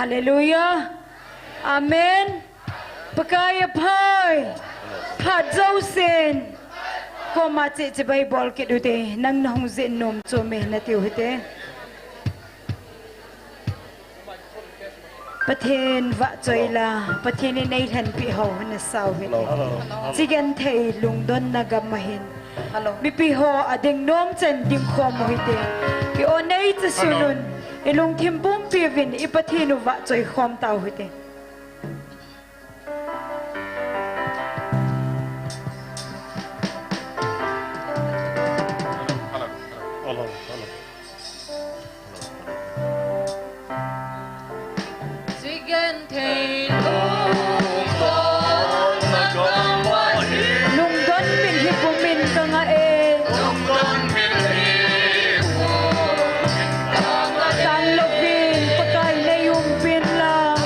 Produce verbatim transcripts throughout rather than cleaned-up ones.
Hallelujah. Amen. Pakai aphai. Phat jousen. Koma che chibai bol kit ute. Nang nahung jin nom chu me nati u hite. Pathen vahchoi la, Pathen in eilhenpi ho nasa u hite. Chigenthei lungdonna gam ahin. Mipi ho ading nom chen ding khom u hite. I-o nei chasun un, ilungthim pumpi uvin, i Pathen u vahchoi khom tau hite. Lungdon min hi pumin ka ngah e. Tang louvin, Pakai nei umpin lang.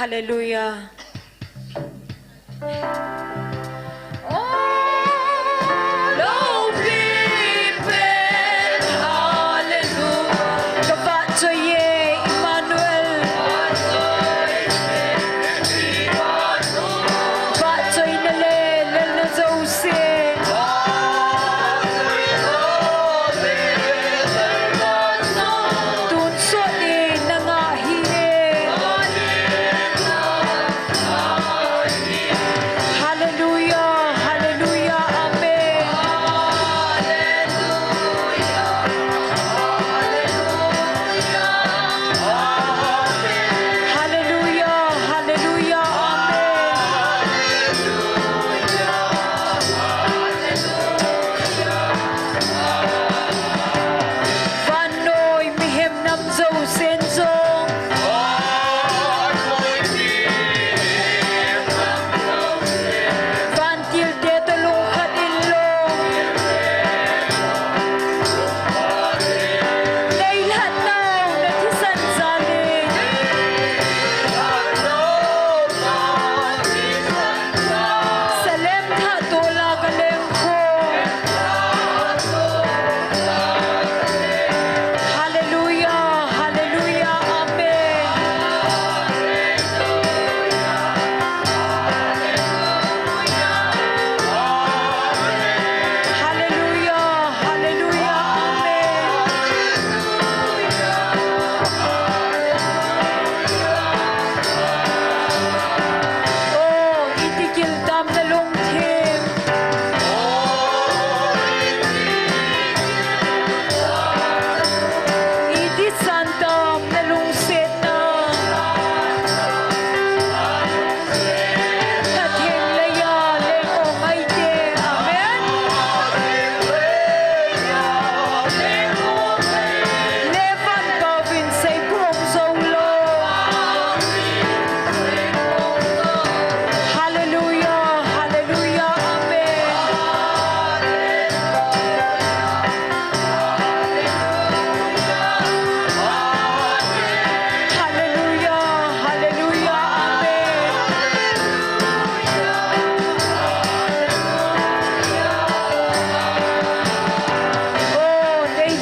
Hallelujah. Oh, Lord, we pray. Hallelujah. Ka vahchoi e, Emmanuel. Vahchoi na le, lelna jouse. Tun sot in na ngah hi e. Hallelujah, hallelujah, amen. Hallelujah, hallelujah, amen. Vannoi mihem nam jousen jong. Vantilte toh lungkhat in lo. Nei lhat nau na thisan jal in. Salem thah tola ka leng kho. Hallelujah, hallelujah, amen. Hallelujah, hallelujah, amen. Oh, iti kil tam na lungthim. Iti san tam na lungsetna. Pathen leiya leng ong ahi te. Amen. Levan kauvin seipu ong jou lou. Hallelujah, hallelujah, amen. Hallelujah, hallelujah, amen. Oh, nei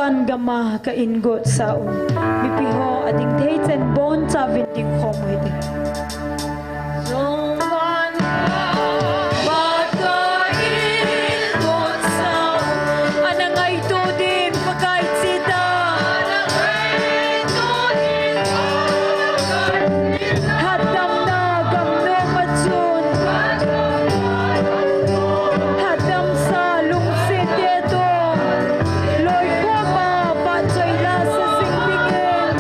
An gama ka in got sa u. Mipi ho ading thei chen boncha vin ding khom u hite. Ana ngaito din Pakai chita. Hatdamna gamnom a chun. Hatdamsa lungset te toh. Loikoma vahchoi la sa jing dingin.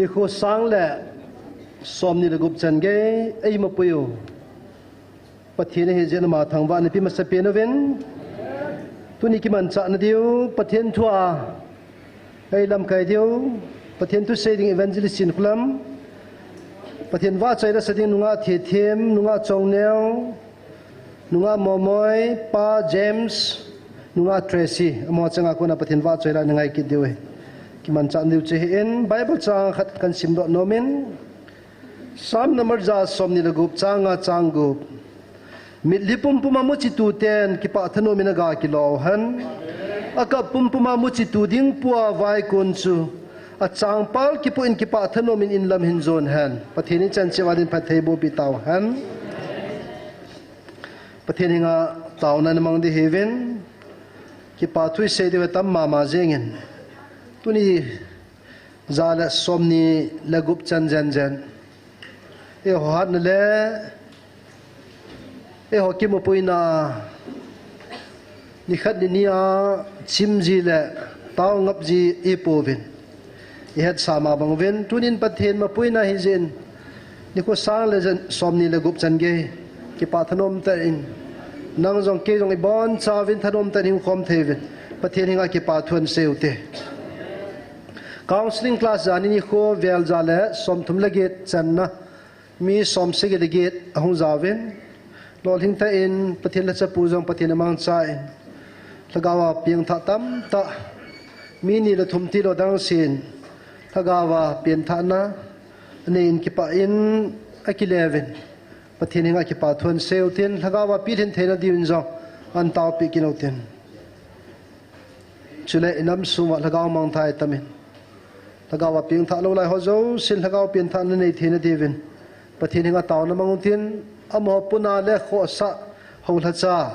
Nikho sang le somni le gup chan gei eimapui u Pathen ahi jeh in ama thangvahna ipe masapen uvin. Tuni kimanchahna diu Pathen thu a eilamkai diu, Pathen thusei ding Evangelist Chinkholam, Pathen vahchoi lasa ding nungah Thethem, nungah Chongneo, nungah Momoi, Pa James, nungah Tracy, amaho changa kona Pathen vahchoi la nangai kit diu ahi. Kimanchahna diu chu ahin, Bible chang khat kahin simdoh nomin, Psalm number ja somni le gup, chang nga, chang gup. Mitlhi pumpum a muchituten kipah thanom in aga kilo uhen. Akap pumpum a muchitu ding pua vaikon chu achangpal kipoh in kipah thanom in inlam hin jon hen. Pathen in ichan cheh uva din phatthei bohpeh tauhen. Pathen henga taona namang ding ahiuvin, kipa thu isei diu atam mama jengin, tuni ja le somni le gup chan jenjen, eiho hatna le eiho kimupuina, nikhat ni ni a chimji le taongapji ihipouvin, ihetsah ma bang uvin, tunin Pathen mapuina ahijeh in, nikho sang le jan, somni le gup chan gei kipah thanom tah in, nang jong kei jong ibonchauvin thanom tah in hingkhom thei uvin, Pathen henga kipa thu ahin sei ute. Counselling class jani nikho vel ja le somthum le get channa, mi somsagi le get ahung jauvin, lolhing tah in Pathen lhachapu jong Pathen amangchan lhagaova pengthah tamtah, mi ni le thum tilou dangsen lhagaova pengthahna anei in kipah in akileuvin, Pathen henga kipa thu ahin sei utin, lhagaova pilhin theina diuvin jong ahin taopeh kit utin. Chule inam sunga lhagao mangthah itamin, lhagaova pengthah lou lai ho jousen lhagao pengthahna nei theina diuvin, Pathen henga taona mang utin, amaho puna le khohsah ho lhacha,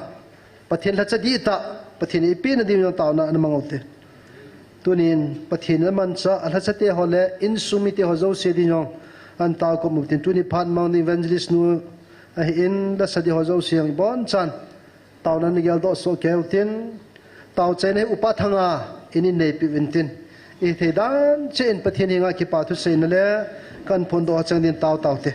Pathen lhacha dihtah Pathen in ipehna diuvin jong taona namang ute. Tunin Pathen in amanchah alhachate ho le insung mite ho jouse din jong ahin taokop utin, tuni phat mang ding evangelist nu ahin, lasa ding ho jouse jong ibonchan taona nageldoh soh kei utin, taochaina hi Upa Thanga in eineipeh uvin tin, ihithei dan cheh in Pathen henga kipa thuseina le kahin phondoh chang din tao taote.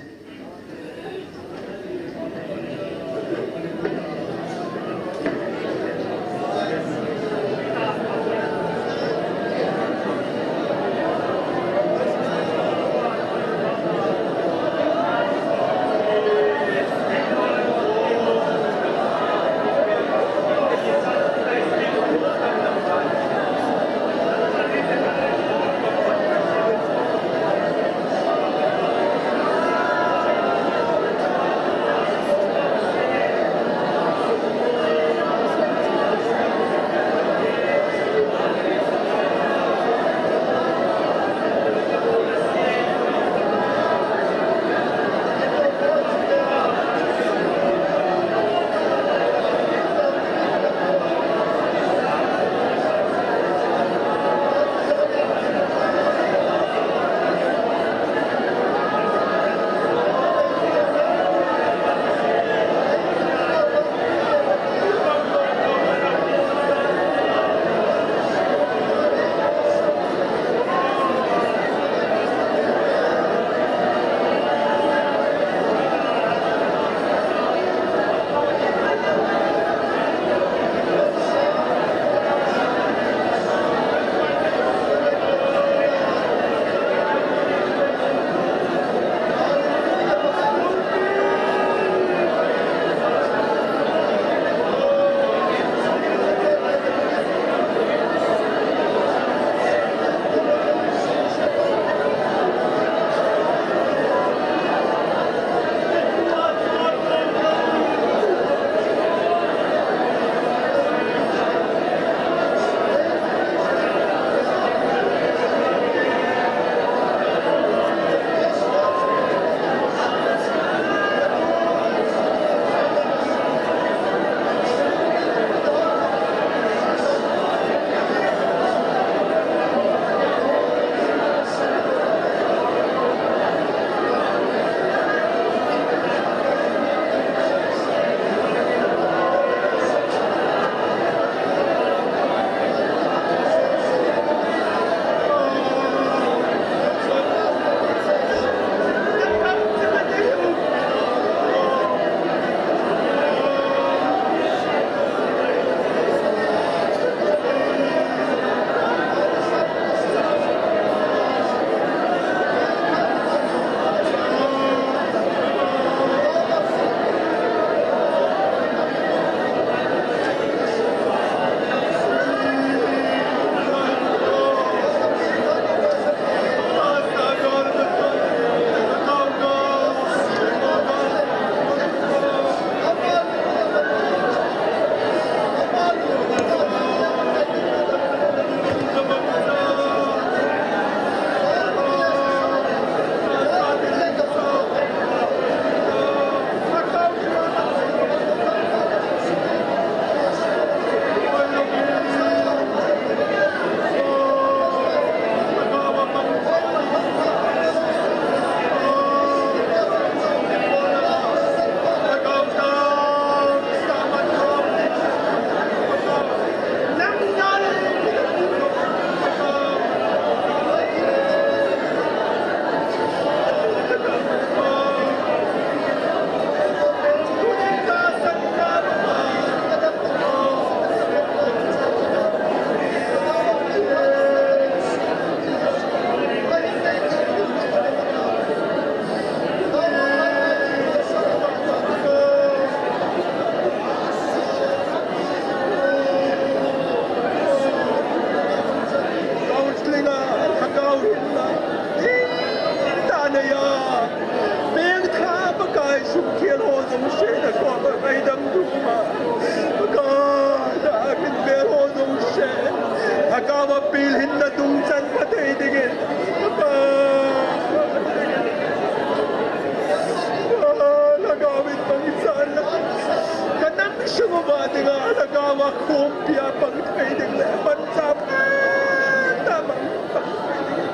Ama dinga lhagao a khompi a pang thei ding le manchah phatah a pang, pang thei ding.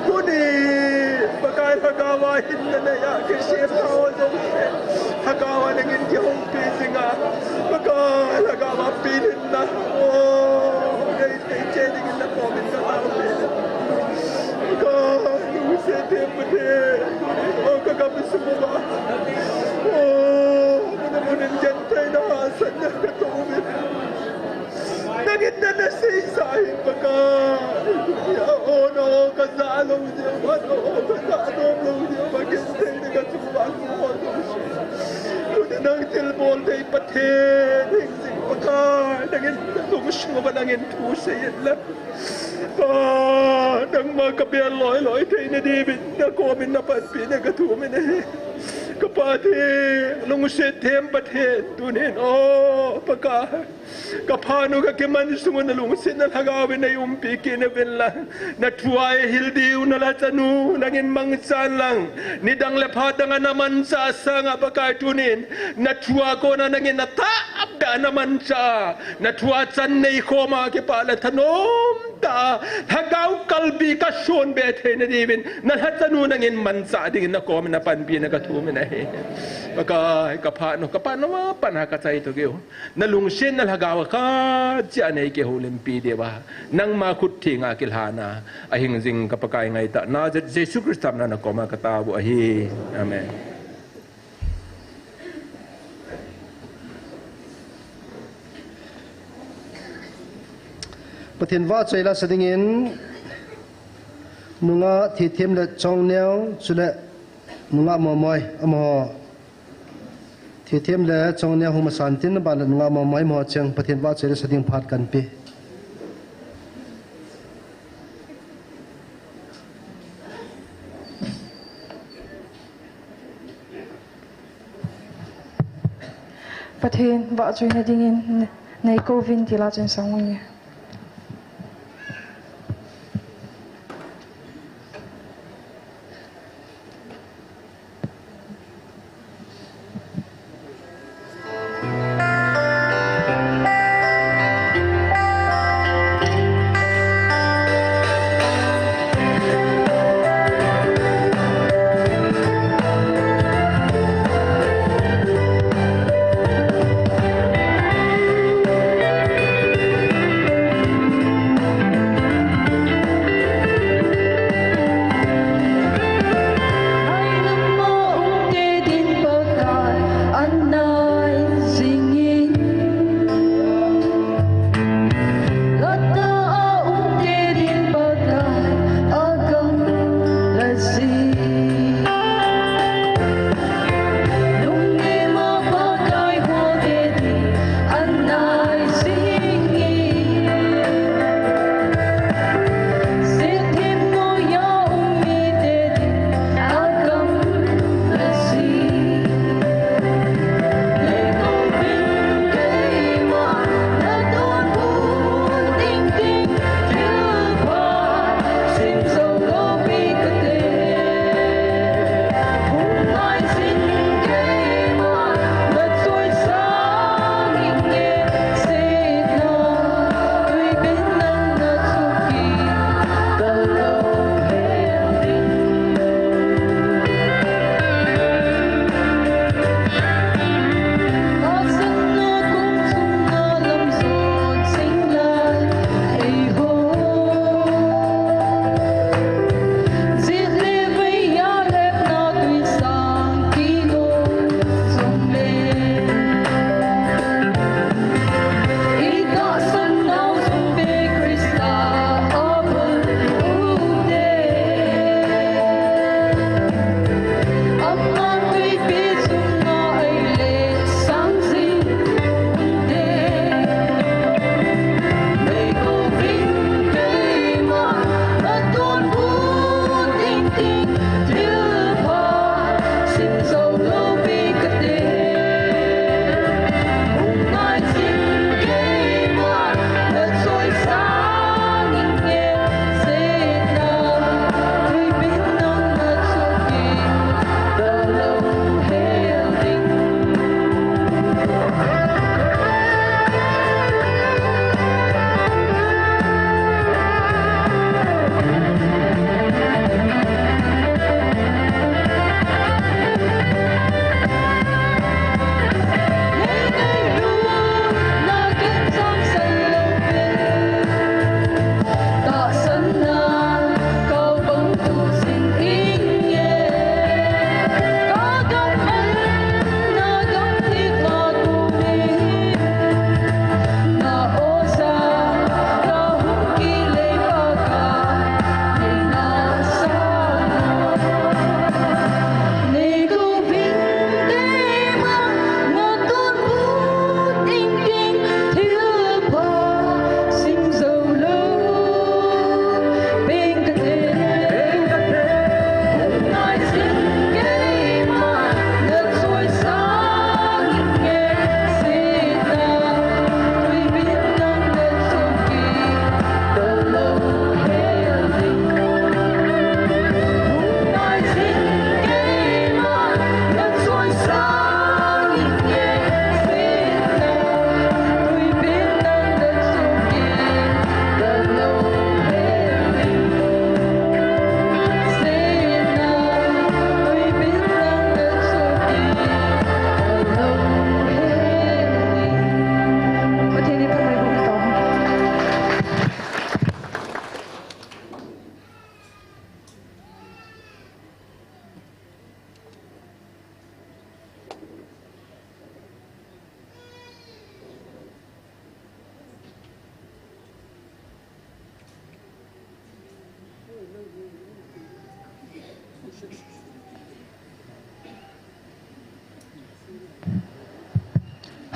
Tuni Pakai lhagao a hinna nei a kisem ho jouse lhagao a nangin kihoupi jing a, Pakai lhagao a pilhinna, o, nei thei cheh dingin nakomin kataovin. Pakai lungset them Pathen, o, kagamsung uva, o, mun mun in gentheina hahsatna katoh uvin. Nangin nana seisa hi Pakai. O, na o kajah lou jeh uva, na o kajah nom lou jeh uva, gentheina kachunga ho jouse, tuni nang thilbol thei Pathen hing jing Pakai, nangin nalungsung uva nangin thu seiyin lang. Pa, nangma kabel loi loi theina diuvin nakomin napanpina kathum in ahi. Ka Pathen, lungset them Pathen, tunin, o Pakai, ka phanu kakimansung u nalungsetna lhagao in eiumpi kit uvin lang, nathua eihil diu nalhachanu nangin mangchan lang, nidang le phat dang a namanchah sanga Pakai tunin, nathua kona nangin atahbeh a namanchah, nathua chan neikhom a kipah le thanom tah a lhagao kalbi kasonbe theina diuvin nalhachanu nangin manchah dingin nakomin napanpina kathum in ahi. Pakai, ka phanu, ka phanu a pat a kachai toh keu, nalungsetna lhagao a khatcheh a neikihoulimpi diuva, nangma khut thenga kilhana ahing jing ka Pakai ngaitahna Jesu Christa mina nakoma katao u ahi. Amen. Pathen vahchoi lasa dingin, nungah Thithem le Chongneo, chule nungah Momoi, amaho. Thithem le Chongneo hung masan tin, aban le nungah Momoi amaho cheng Pathen vahchoi lasa ding phat kanpe. Pathen vahchoina dingin neikouvin ti la chun sang unge.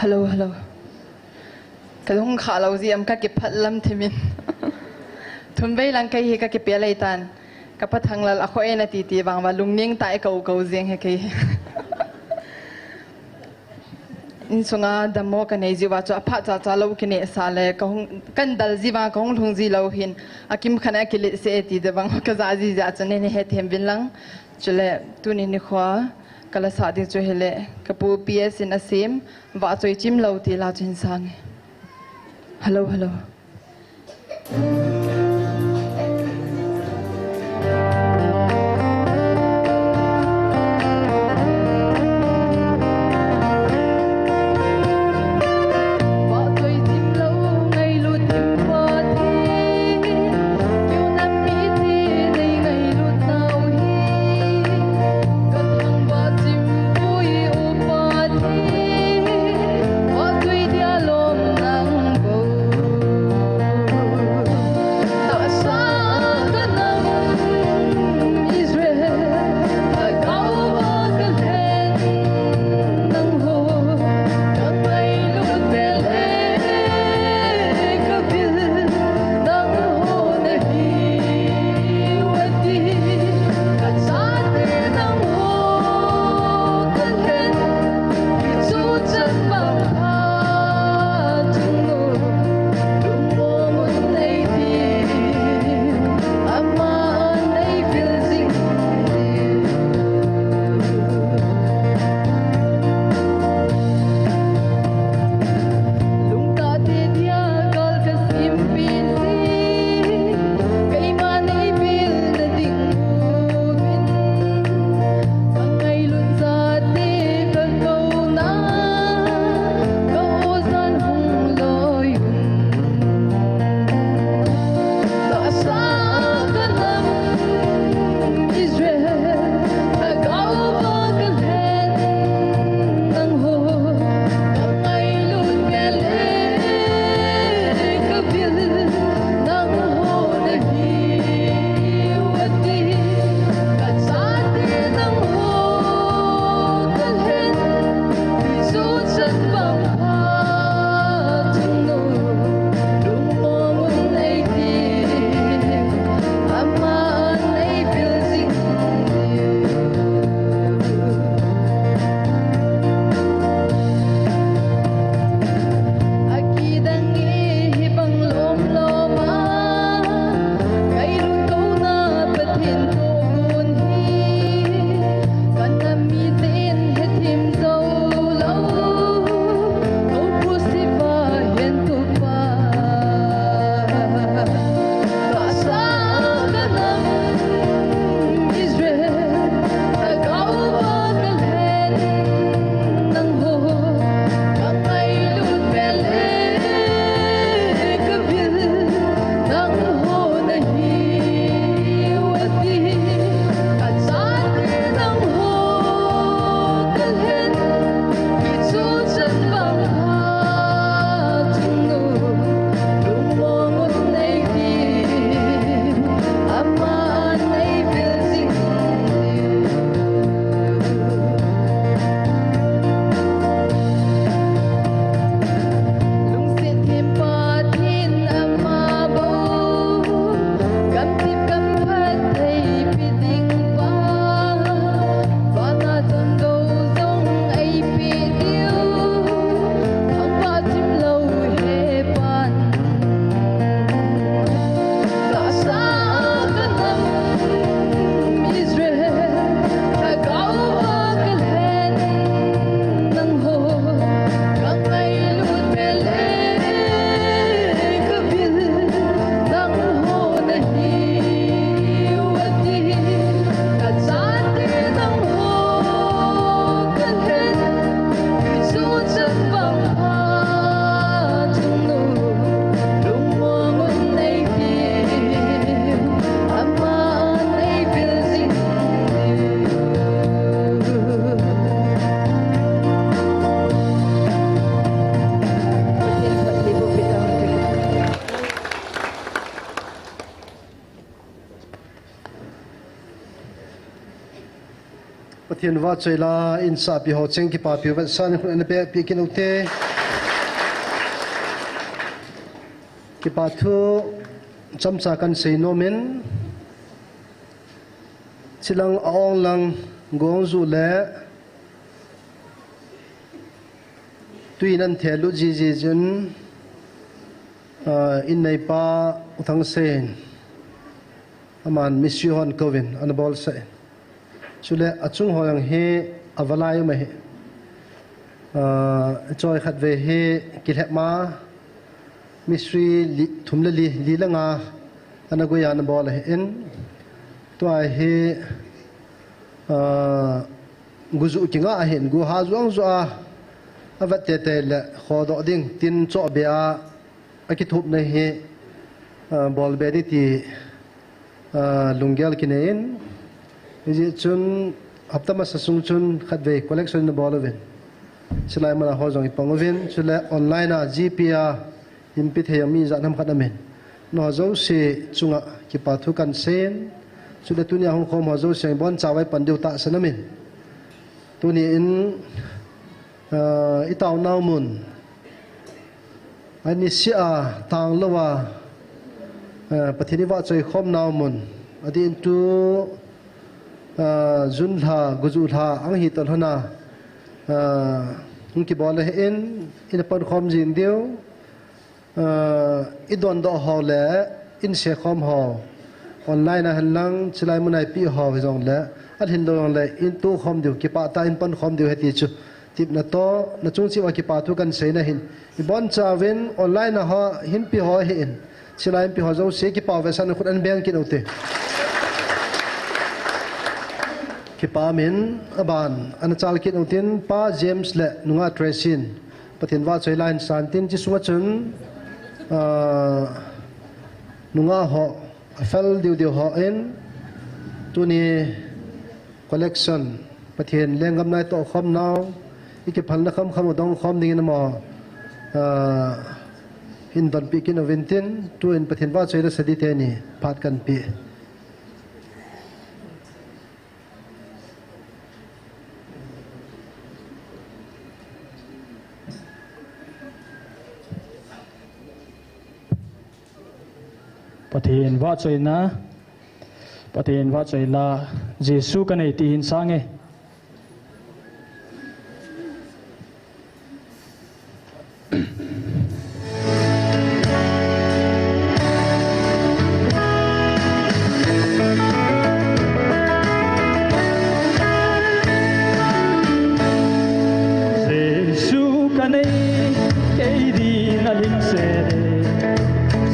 Hello, hello. Ka hung kha lo ji am ka kiphat lam thimin. Thum vei lang kei hi ka kipe lei tan. Ka Pa Thanglal a kho e na ti ti vang va lungning ta e ko ko jing he kei. Insunga damo ka nei ji va chu a pha cha cha lo kine sa le ka hung kan dal ji va ka hung lhung ji lo hin a kim khan a kilit se ti de vang ka ja ji ja chu ne ne he them vin lang. Chule tuni nikho ka la sa ding chu hele ka pu P S in a sem Vahchoi Chim Lo ti la chu hin sang e. Hello, hello. Pathen vahchoi la insahpi ho cheng kipapi u vetsahna khut ana pehpi kit u te. Kipa thu chomcha kan sei nom in, chilang a-ong lang gong ju le tui nan thelu jiji jin, ah, in neipa U Thangsen, aman mistri hon kouvin ana bolsah in. Chule achung ho jong hi avalai um ahi. Ah, choi khat vei hi kilhep ma mistri li, thum le li, li le nga ana gui ana bol ahi in. Tua hi, ah, guju kinga ahin, gu ha juang jua avat tete le khodoh ding tin choh be a akithupna hi, ah, bolbe ding ti, ah, lunggel kinei in, hijeh chun hapta masa sung chun khatvei collection na bol uvin, silai mana ho jong ipang uvin, chule online a GPay a inpi thei mi jat ham khat amin. Nangho jouse chunga kipa thu kan seiyin, chule tunia hung khom ho jouse iboncha vai pan diu tahsan amin. Tuni in, ah, itaonau mun, ani sia tanglouva, eh, Pathen ivahchoi khomnau mun, adin tu, ah, June lha, guju lha ang hi tolhona, ah, hung kibol ahin, ina pan khom jing diu, ah, idondoh ho le, inse khom ho, online a henlang, chilai muna ipi ho hijongle, alhin lou jongle, in tu khom diu, kipah tah in pan khom diu ahi ti chu. Tipna toh, nachung cheh uva kipa thu kan seina ahin. Ibonchauvin online a ho, hinpi ho ahin. Chilai inpi ho jouse kipa vetsahna khut ana beng kit ute. Kipa min, aban, ana chal kit utin, Pa James le, nungah Tracy in, Pathen vahchoi la hin san tin, chi sunga chun, ah, nungah ho, afel diu diu ho in, tuni collection, Pathen lenggam nai toh khomnau, ikiphalna khamkham u dong khom dingin amaho, ah, hin donpi kit uvin tin, tuin Pathen vahchoi la sa ding teni, phat kan pe. Pathen vahchoina, Pathen vahchoi la, Jesu kanei ti hin sange. Jesu kanei, kei dinga lhingset e.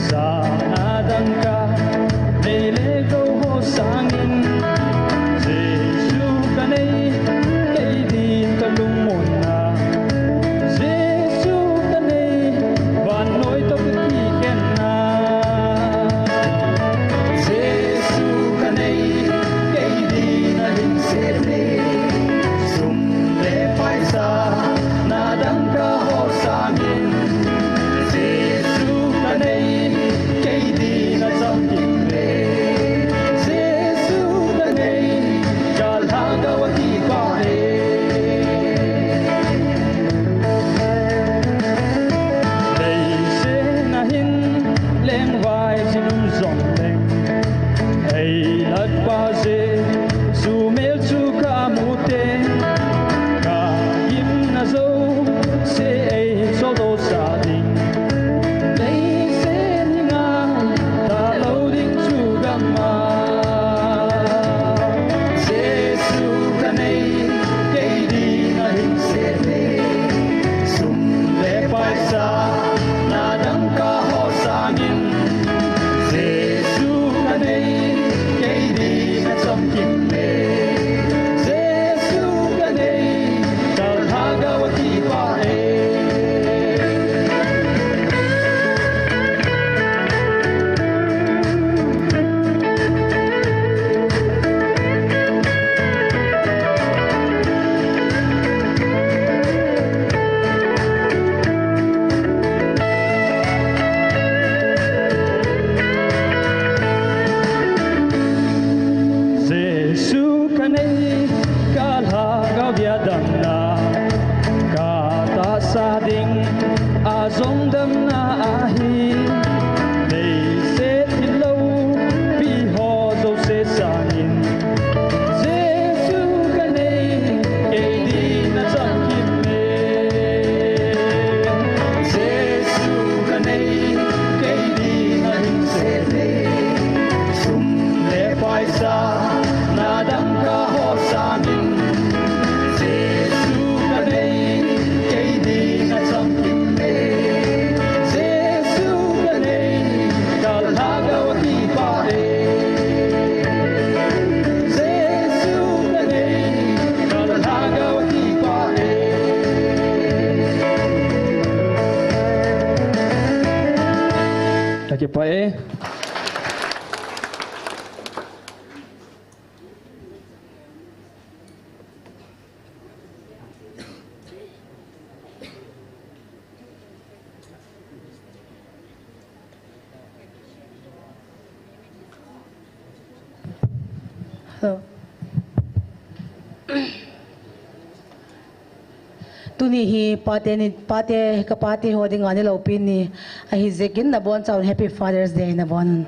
Jana dangka, nei le gou ho sangin. Jesu kanei, kei din kalungmonna. Jesu kanei, vannoi toh kakikhenna. Jesu kanei, kei dinga lhingset e. Sum le paisa, na dangka ho sangin. Jesu kanei, kei dinga chamkim e. Jesu kanei, ka lhagao akipah e. Leiset a hin lengvai jin um jongleng, ei latpa Jesu mel chu kamu teng, kagimna jouse eicholdo sah ding. Leiset hi ngai talou ding chu gam a. Jesu kanei, kei dinga lhingset e. Sum le paisa, na dangka ho sangin. Jesu kanei, kei dinga chamkim e. Jesu kanei, ka lhagao akipah e. Jesu kanei, ka lhagao dia damna, katahsa ding a jong damna ahi. Kipa e. Hello. Tuni hi pate ni, pate, ka pate ho dinga ni loupi ni ahi jeh in nabonchauvin Happy Father's Day nabon.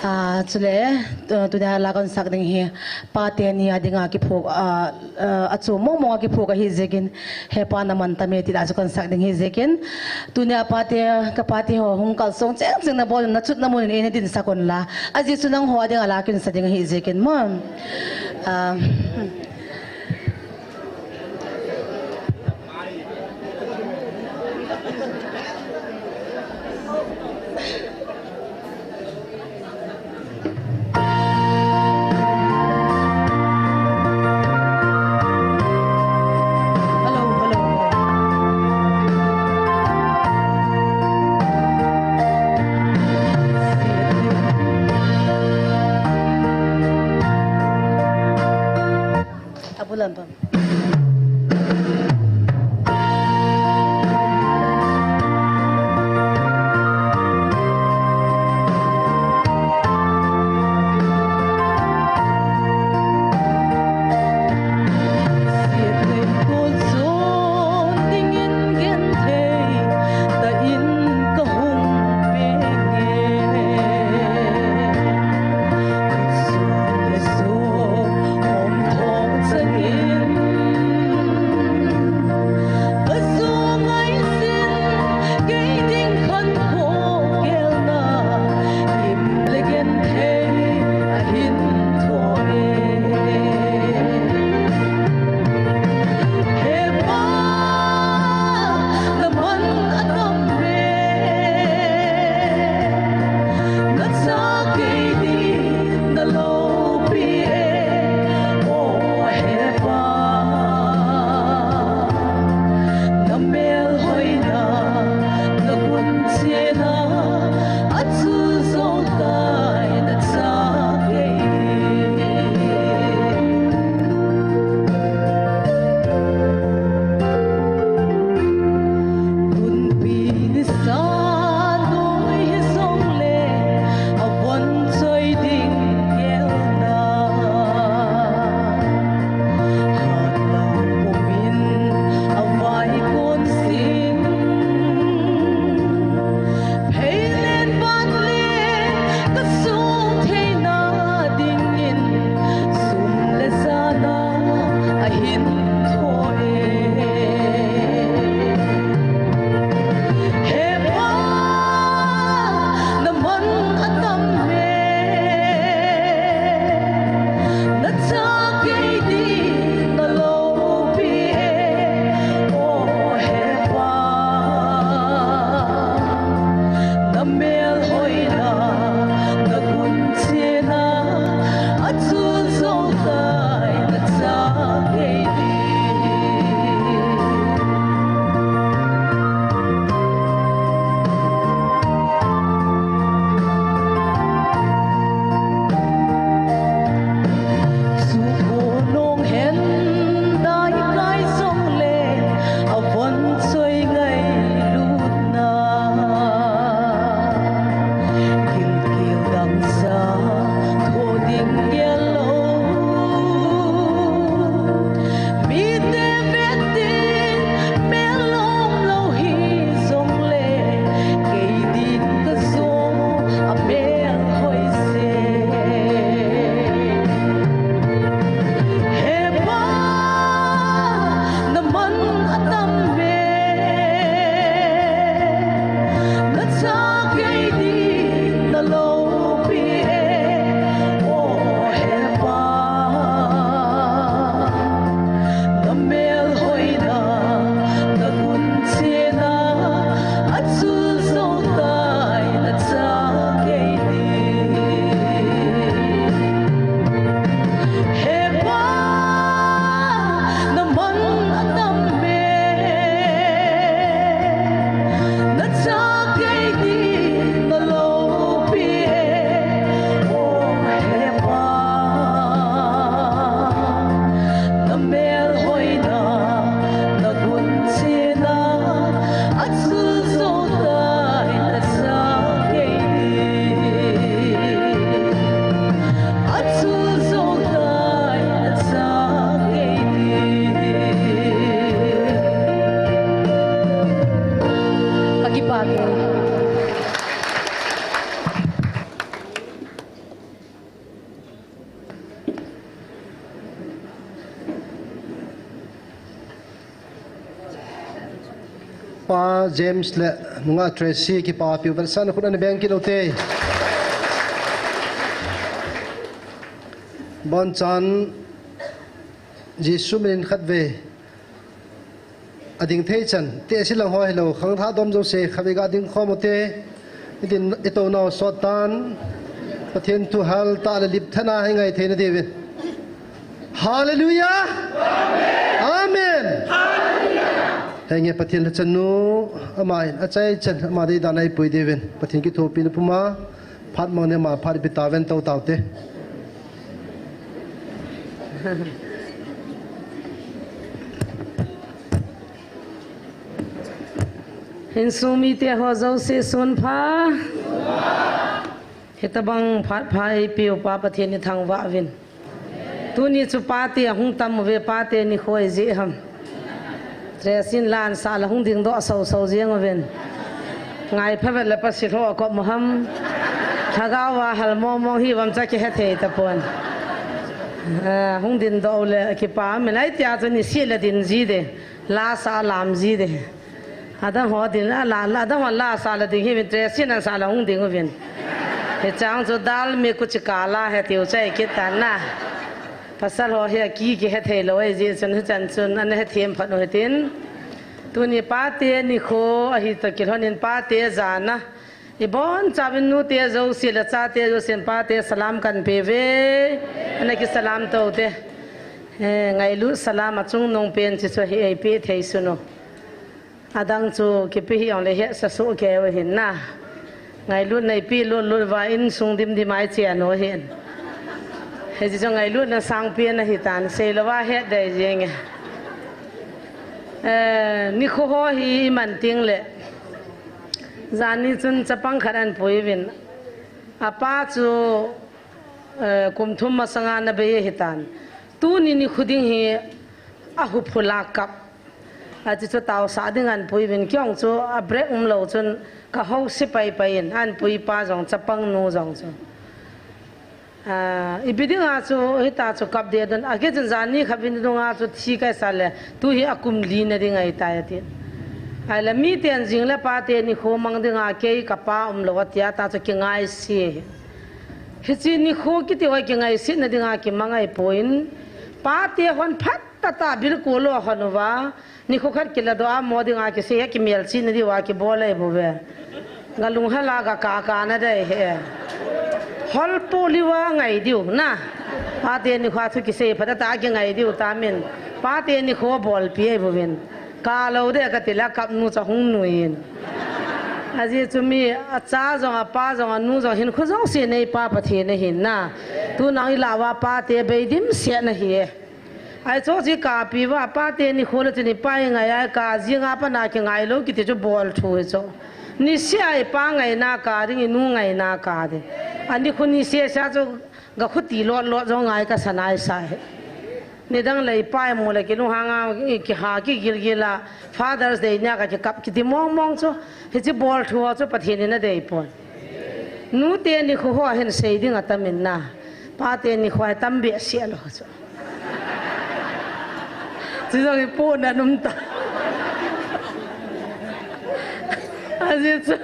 Ah, chule, uh, tuni a la kahin sak ding hi pate ni a dinga kiphong, ah, ah, achom mong mong a kiphong ahi jeh in he pa naman tame ti la chu kahin sak ding ahi jeh in. Tuni a pate, ka pate ho hung kalsong cheng cheng nabon, nachutna mun in eina dinsah un la. Ajeh chu nangho a dinga la kahin sa ding ahi jeh in mo. Ah, Pa James le nunga Tracy kipapi u vetsahna khut ana beng kit u te. Bonchan Jesu minin khatvei ading thei chan, tehse lang ho hilou, khangthah dom jouse khatvei ga ding khom u te. Hitin i tounau sot tan, Pathen thu hal tah le lip thana hi ngai theina diuvin. Hallelujah! Amen! Henge Pathen lhachanu, ama in achai chan, ama deidan a ipui diuvin Pathen kithopina puma phat mang ne ma phat ipi tauvin tou taute. Insung mite ho jouse sun pha. Hitabang phat pha eipeu Pa Pathen ithangvah uvin. Tuni chu pate ahung tam uve, pate nikho ahi jeh ham. Tracy in la asah le hung dingdoh soso jeng uvin. Ngai phabep le Pasilhou akop mo ham. Lhagao a hal mong mong hi vam cha kihethei tapon. Ah, hung dingdoh u le kipa min ai tia chu nisih le ding ji de. La asah lam ji de. Adang ho din a la, la, adang ho la asah la ding hi min Tracy in asah la hung ding uvin. Hichang chu dal me kuchika la he tiu chai kit tan na. Pasal ho hi aki kihethei lou ahi jeh chun hichan chun ana hethem phat u hitin. Tuni pate nikho ahi toh kilhon in pate jana. Ibonchauvin nute jouse le chate jousen pate salam kahin pe uve. Ana kisalam tou te. Eh, ngailut salam achungnung pen chi chu hi eipeh thei sun u. Adang chu kipe hih jongle hetsa soh kei u ahin na. Ngailutna eipeh lut lut uva insung dimdim a ichen u ahin. Hiche chu ngailutna sangpen ahi tan, seilou va het dei jeng e. Eh, nikho ho hi iman teng le. Janhi chun chapang khat ahin pui uvin. Apa chu, eh, kum thum masanga ana bei ahi tan. Tuni nikho ding hi ahuphul a kap. Achi chu taosah ding ahin pui uvin, kei jong chu a break umlou chun ka house pai pai in ahin pui pa jong chapang nu jong chu. Ah, ipi dinga chu hita chu kap ding don, akei chun janhi khat vin dunga chu thi kaisa le, tu hi akum li na ding ahitai ati. Ahile miten jing le pate nikho mang dinga kei kapa umlou atia ta chu kingaise. Hiche nikho kiti ho kingaisetna dinga kimang ahipon, pate hon phat tah tah bilkol u ahon uva, nikho khat kiladoh a mo dinga kisei a kimelchihna diuva kibol ahi bouve. Galunghel a gakah kah na dei he. Holpo liuva ngai diu na. Pate nikho a thu kisei phat tah tah a kingai diu tamin. Pate nikho bolpi ahi bouvin. Kalou de kati le akap nu chu ahung nui in. Ajeh chu mi acha jong, apa jong, anu jong, hinkho jouse neipa Pathen ahin na. Tuna ilah uva pate bei dimset na ahi e. Ahi chu chi kapi uva pate nikho le chun ipa ingai a, ka jing a pat na kingai lou kiti chu bol thu hi chu. Niseh a ipa ngaina kah ding, inu ngaina kah ding. Anikho niseh seh chu gakhuti lot lot jong ngai kasa naisah e. Nidang le ipa imu le kilunghang a, kiha kigil gil a, Father's Day nia kakikap kiti mong mong chu. Hiche bol thu ho chu Pathen in adei pon. Nute nikho ho a hin sei ding atam in na. Pate nikho a hi tam behseh lou chu. Chu jong ipohna um ta. Ajeh chu.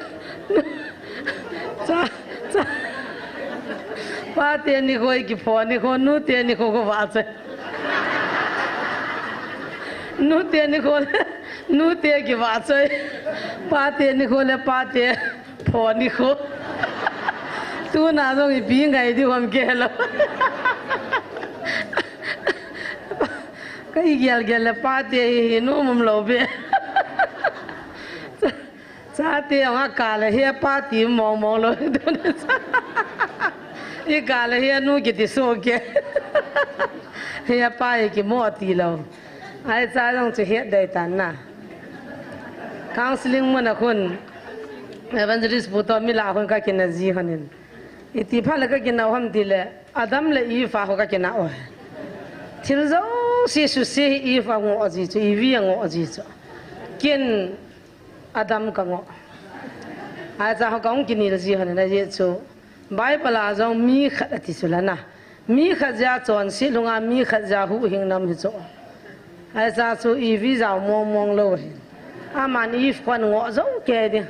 Cha, cha. Pate nikho hi kipho nikho, nute nikho khovah chu. Nute nikho le, nute kivah chu. Pate nikho le, pate pho nikho. Tuna jong ipi ngai diu ham kei lou. Ka igel gel le pate hi, hi nom um lou be. Chate jong akah le hi apa ti mong mong lou. Ikah le hi anu kiti soh kei. Hi apa hi kimo ti lou. Ahi cha jong chu het dei tan na. Counseling mun a khun Evangelist pu toh mi lah khun ka kina ji khun in. Iti phat le ka kina u ham ti le, Adam le Eve a ho ka kina u. Thil jouse suse hi Eve a ngoh ji chu, Eve a ngoh ji chu. Ken Adam ka ngoh. Ahi cha ho kahung kinel ji hon in ahi chu. Bible a jong mi khat ati chu la na. Mi khat jeh a chonset lhung a, mi khat jeh a huhhing nam hi chu. Ahi cha chu Eve jao mong mong lou ahi. Aman Eve kon ngoh jou kei ding.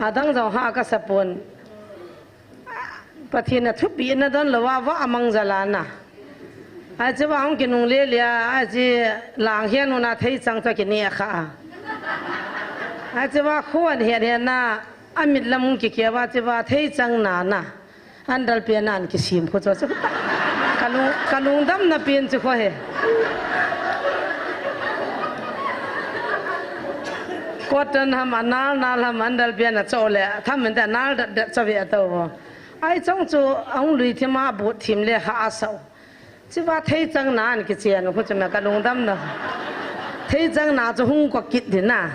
Adang jong ha kasa pon. Pathen a thupeh na don lou a, va amang jal a na. Ahi chu va hung kinungle le a, ahi chu lang hian un a theichang chu kineh kha a. Ahi chu va khon hian hian na, amit lam hung kikia va chu va theichang na na. Andal pen an kisem khu chu chu. Ka lung, ka lungdam na pen chu khu hi. Cotton ham, anal nal ham, andal pen a cho le, tham men te anal dat dat cha ve a to. Ahi chong chu ahung lui thim a, but thim le ha a sao. Chu va theichang na an kichen khu chu me ka lungdam na. Theichang na chu hung ko kit ding na.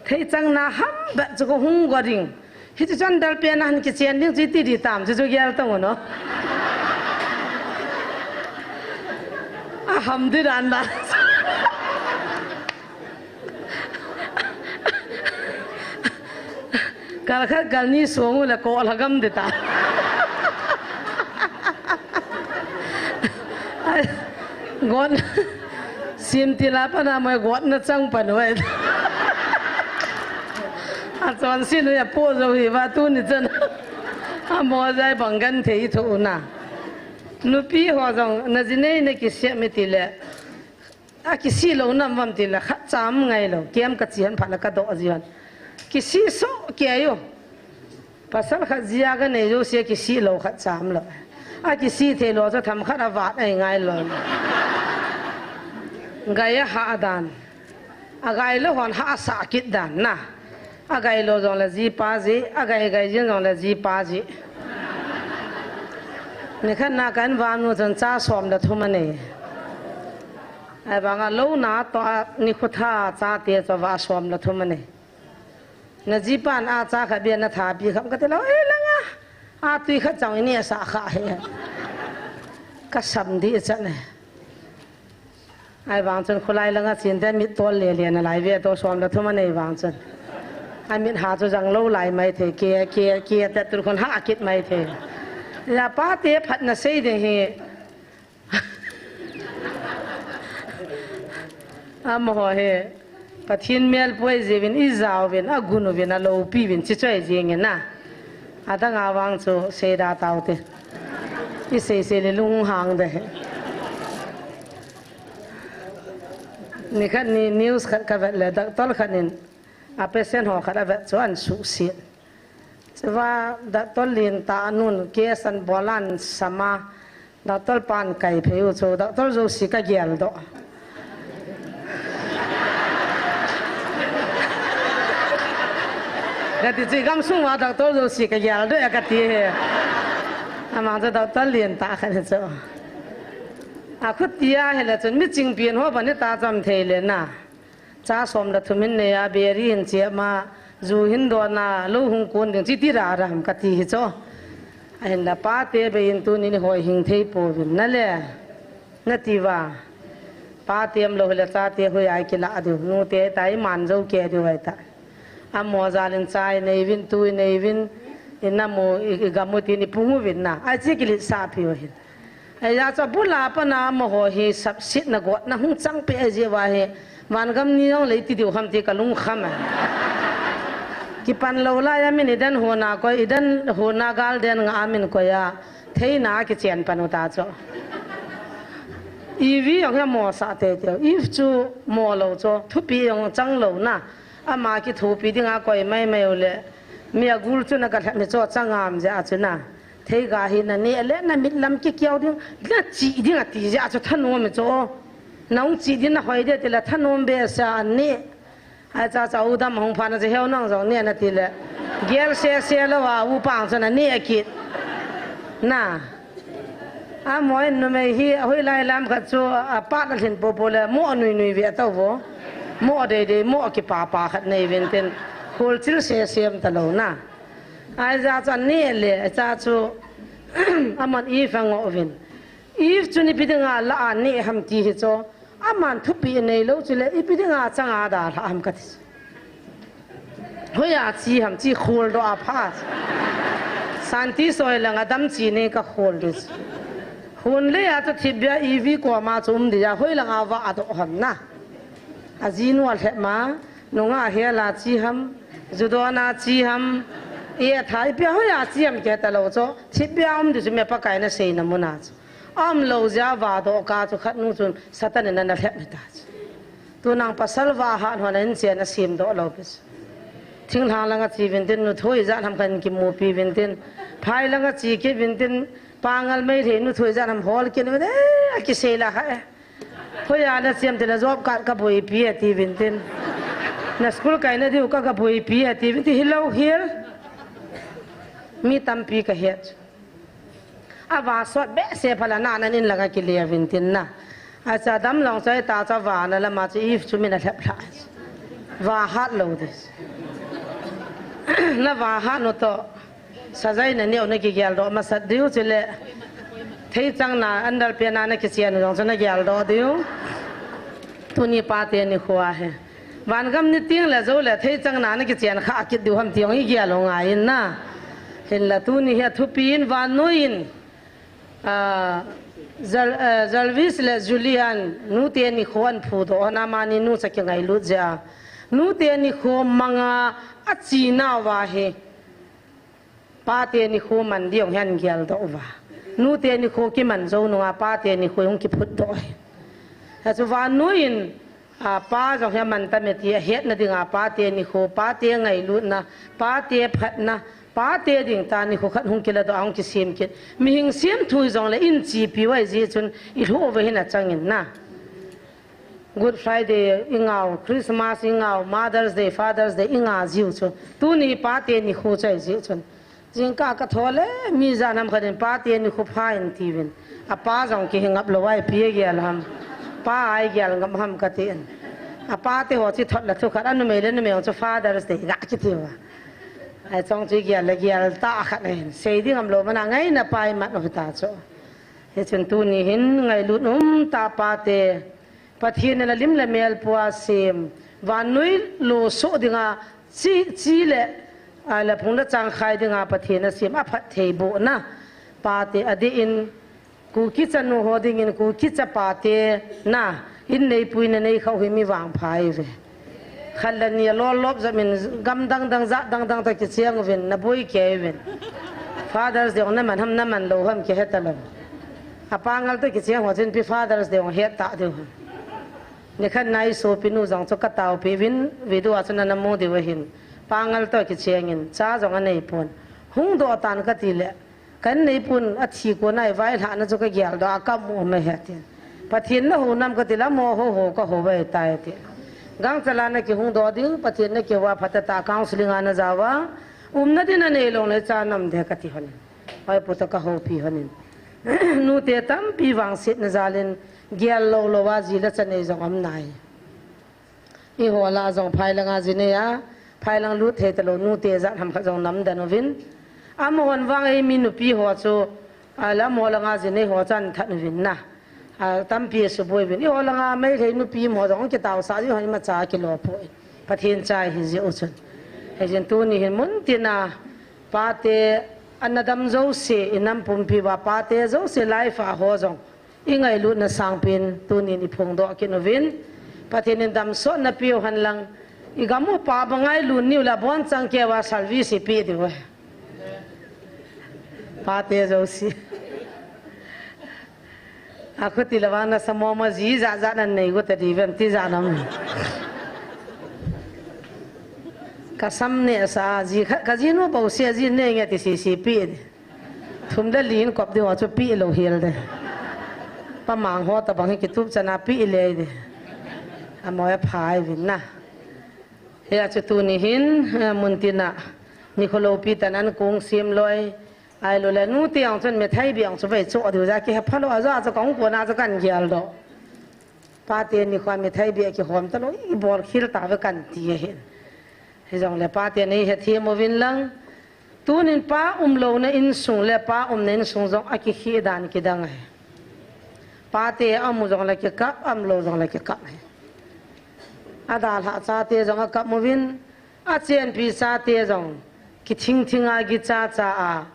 Theichang na ham bat chu ko hung ko ding. Hichu chu andal pen a han kichen ding chu iti di tam chu chu gel tong u no. A ham di dan da. Kal khat kal ni song u le ko lha gam di ta. Ai, gon sim ti la pa na moi gon na chang pa noi. A chonset u a po jo hi va tuni chan. Amo jai bang gan thei tho na. Nupi ho jong na ji nei na kisem mi ti le. A kisih lou nam vam ti le khat cham ngai lou, kem ka chian phat na ka doh ji hon. Kisih soh kei u. Pasal khat jia ka nei jouse kisih lou khat cham lou. A kisih thei lou chu tham khat a vat a ngai lou. Gai a ha dan. A gai lou hon ha a sah kit dan na. A gai lou jong le ji pa ji, a gai gai jin jong le ji pa ji. Ni khat na kan vanu chun cha som le thum a nei. Ahivang a lou na to a ni khu tha chate chu va som le thum a nei. Na ji pan a cha khat bia na tha pi kham ka ti lou, ei lang a. A tui khat chang i ni a sa kha he. Ka sam di chan e. Ahivang chun khulai lang a chin te mit tol le le na lai ve to som le thum a nei vang chun. A mit ha chu jang lou lai mai thei, ke, ke, ke te tur khun ha kit mai thei. Ya pa te phat na sei ding hi. Amaho hi Pathen mel poi jiuvin, i jauvin, a gun uvin, a loupi uvin, chi choi jing in na. A dang a vang chu sei da tau te. I sei sei le lung hang de. Ni khat ni news khat ka vet le, doctor khat nin a patient ho khat a vet chu an suhset. Chua doctor lien tah nun case an bol an sam a, doctor pan kai phei u chu, doctor jouse ka gel doh. Ka ti chu, i gam sung uva doctor jouse ka gel doh e ka ti hi. Amang chu doctor lien tah khat hi chu. A khuti a hi le chun mi chingpi ho bang ni ta cham thei le na. Cha som le thum hin nei a, beri hin chep ma, ju hin don a, lou hung kun ding, chi ti ra ra ham ka ti hi chu. Ahin la pa te bei in tuni ni hoi hing thei pouvin na le. Na ti uva. Pa te um lou hi le cha te hoi a i kila diu. Nu te ta i man jo kei diu ahi ta. Amo jal in cha i nei uvin, tu i nei uvin, i nam u, i, i gam u tin i pung uvin na. Ahi chi kilit sah pi u hin. Ahijeh chu abul a pat na amaho hi sapsetna gotna hung chang peh ahi jeh uva hi, van gam ni jong le i ti diu ham ti ka lungkham e. Kipan lou lai a min Eden hon a koi, Eden hon a gal den nga a min koi a, theina a kichen pan u ta chu. Eve jong hi amo sah teitei u. Eve chu mo lou chu, thupi jong chang lou na. Ama kithopi ding a koi mai mai u le. Mi a gul chu na ka lhep mi chu chang am jeh a chu na. Theiga hi na neh le na mit lam kikiau ding, na chih ding a ti jeh a chu thanom i chu. Na hung chih ding na hoi de ti le thanom behseh a neh. Ahi cha cha u dam hung phat na chu heu nang jong neh na ti le. Gel sese lou a u pang chu na neh kit. Na. Amaho in numei hi hoilai lam khat chu a pat a lhin popo le mo nui nui ve tau vo. Mo dei dei mo kipa pa khat nei uvin tin. Khul chil sese um ta lou na. Ahi cha chu a neh le, ahi cha chu, aman Eve a ngoh uvin. Eve chun ipi dinga la a neh ham ti hi chu, aman thupi nei lou chule, ipi dinga chang a dalha ham ka ti chu. Hoiya chi ham chi khol doh a pha. Santi soi langa dam chi nei ka khol di. Hun le a chu thipbia ivi koma chu um dia hoilanga va a doh ham na. A jinu a lhep ma, nunga hela chi ham, judona chi ham, e thai pia hoiya chi ham ke ta lo chu, thipbia um di chu me Pakai na seina muna chu. Am lo jia va doh ka chu khat nu chun Satan in ana lhep ni ta chu. Tunang pasal va hat hon in chen a sim doh lo pi chu. Thinglhang langa chi vintin nu thoi jan ham khan kimu pi vintin. Phai langa chi ki vintin pangal mei thei nu thoi jan ham hol kin vin e a kisei la kha e. Hoiya na siam te na job card ka boi pi a ti vintin. Na school kai na diu ka ka boi pi a ti vintin hi lo hil. Mi tampi ka het. A va sot be se phala na nan in langa ki le vintin na. A cha dam long chai ta cha va na lama chu if chu min a lhep lha. Va hat lo dis. Na va hat no to. Sajai na neo na ki gel do ma sat diu chile. Thei chang na andal pe na na ki sian jong chu na gel do diu. Tuni pa te ni khua he. Van gam ni ting le zo le thei chang na na ki sian kha kit diu ham ti ong i gel ong ai na. Hin la tuni he thupi in van noi in. Ah, Jal-, ah, Jalvis le Julian, nu te ni khon phu do na ma ni nu sa ki ngai lut ja. Nu te ni kho manga a chi na wa he. Pa te ni khu man diong hian gel do va. Nu te ni khu ki man zo nunga pa te ni khu hung ki phut do. Ha chu van nu in, a, pa jong hian man ta me ti a het na dinga pa te ni khu, pa te ngai lut na, pa te phat na, pa te ding ta ni khu khat hung ki la do hung ki sim kit. Mi hing sim thui jong le in chi pi wai ji chun i hlu ve hin a chang in na. Good Friday i ngau, Christmas i ngau, Mother's Day, Father's Day i nga jiu chu. Tuni pa te ni khu chai jiu chun. Jingka ka tho le, mi ja nam khatin pa te ni khu pha in ti vin. A pa jong ki hing ap lo ai pi a gel ham. Pa ai gel ngam ham ka ti in. A pa te ho chi thot la thu khat a numei le numei chu Father's Day ga ki ti va. Ai chong chu gel le gel ta khat in. Sei ding am lo mana ngai na pai mat no ta chu. He chun tuni hin ngai lut um ta pa te. Pathian in a lim le mel pua sim, vannoi lo so dinga chi, chi le, a, le phung le chang khai dinga Pathian a sim, a phat thei bu na. Pa te a di in, ku kicha nu ho ding in, ku kicha pa te na, in nei pui na nei khau hi mi vang phai ve. Khat le ni a lol lop jam in gam dang dang, jat dang dang ta kicheng uvin, na boi kei uvin. Father's Day ong na man ham, na man lo ham, ki he ta lo. A pangal to kicheng ho chin pi Father's Day ong het ta diu ham. Ni khat nai sopi nu jong chu ka tao pi uvin, video a chu na na mu diu ahin. Pangal to kicheng in, cha jong a nei pon. Hung do tan ka ti le, Kan nei pun a thi ko nai vai hla na chu ka gel do a ka mu me he tin. Pathian na ho nam ka ti la mo ho ho ka ho vai tai ti. Gang chala na ki hung do ding Pathian na ki wa phata ta counseling a na jawa. Um na din a nei long le cha nam de ka ti hon. Vai pu ta ka ho pi hon in. Nu te tampi vang sit na jalin gel lo lo wa ji la cha nei jong am nai. I ho la jong phai langa ji nei a, phai lang lut thei ta lo nu te jat ham khat jong nam dan uvin. Amahon vang ei mi nupi ho chu, a, la mo langa ji nei ho chan that uvin na. A, tampi a su boi uvin. I ho langa mei thei nupi mo jong ki tao sa ji ho ma cha ki lo po. Pathian chai hi ji u chun. He jin tuni hin mun tina pa te an na dam jo se i nam pumpi wa pa te jo se life a ho jong. I ngailutna sangpen tunin i phongdoh kit uvin. Pathen in damsotna piu hen lang. I gam upa bang ngailun niu le abonchan keiva service i pe diu ahi. Pate jouse. Akhuti le vang nasa mama ji jat jat nan nei got a di vem ti jat nam. Ka sam neh sa ji khat ka jinu bouseh ji neh nge ti sisi pe di. Thum le li in kop ding ho chu peh lou hel de. Pa mang ho tabang hi kitup chana peh le de. Amoi aphai vin na. Hia chu tuni hin, eh, mun tina. Nikho loupi tan an kong sem loi. Ahilou le nu te ang chun mithai beh ang chu vei cho diu ja kihe phalou a ja chu kong kona chu kan gel doh. Pate nikho mithai beh kihom talou i bol khel tave kan ti ahin. Hijongle pate nei hethem uvin lang. Tunin pa umlouna insung le pa umna insung jong akikheh dan kidang ahi. Pate aum jongle kikap, aumlou jongle kikap ahi. Adalhah chate jong akap uvin, Achenpi chate jong kithing thing a, kicha cha a,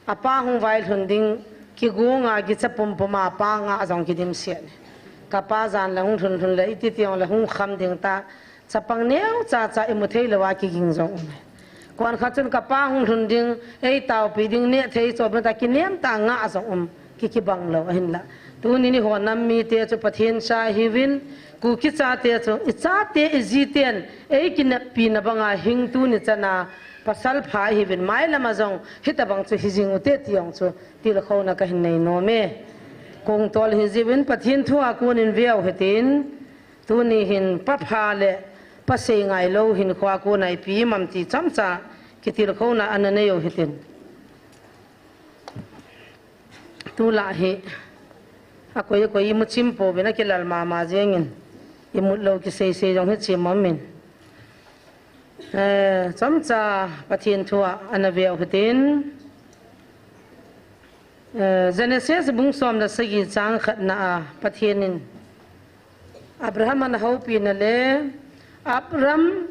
apa hung vailhun ding kigung a, kicha pum pum a, apa ngah jong kidimset. Kapa jan le hung lhun lhun le iti ti jong le hung kham ding ta, chapang neo cha cha imu thei lou a kiging jong um e. Kon khat chun kapa hung lhun ding, eitaopi ding, neh thei chom ta kinem ta, ngah jong um, ki kibang lou ahinla. Tuni ni ho nam mite chu Pathen cha ihiuvin, Kuki chate chu, ichate ijiten eikinepna banga hing tuni chana pasal pha ihiuvin, mailam a jong hitabang chu hijing ute ti jong chu tilkhouna kahin nei nom e. Kong tol hijiuvin Pathen thu a kon in veu hitin, tuni hin pa pha le pa sei ngailou hinkho a kon a ipi um am ti chomcha kitilkhouna ana nei u hitin. Tulai hi akoi akoi imu chim pouvin, akilal mama jengin, imut lou kisei sei jong hi chim aum in. Eh, chomcha Pathen thu a ana veu hitin. Eh, Genesis bung som le sagi chang khatna a Pathen in Abraham ana houpina le, Abram,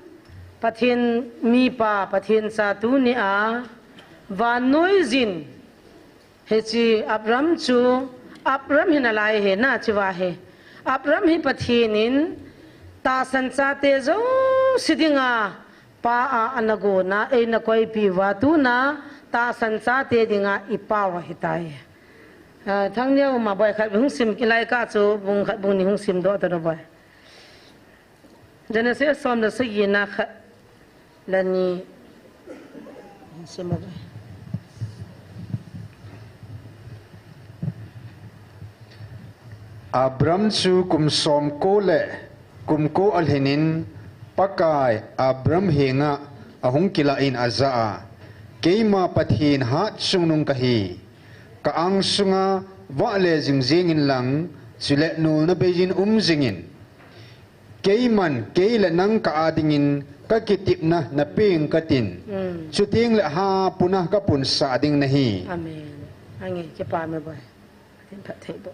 Pathen mipa, Pathen cha tuni a vannoi jin, hiche Abram chu, Abram hi nalai hi na, chuva hi. Abram hi Pathen in tahsan chate jouse dinga pa a ana gona, eina koipi uva tuna tahsan chate dinga ipa u ahitai. Ah, Thangneo ma boi khat hung sim, kilai kah chu bung khat bung ni hung sim doh ta boi. Genesis som le sagi na khat le ni. Sim boi. Abram chu kum som ko le kum ko alhin in Pakai Abram henga ahung kilah in ajah a, Keima Pathen hatchungnung kahi. Ka angsunga vah le jing jeng in lang, chule nolna beiyin um jingin. Keiman kei le nang kah a dingin ka kitepna napeng katin. Mm. Chuteng le ha puna ka punsah ding nahi. Amen. Ange, kipa me boi. Pathen phatthei boh.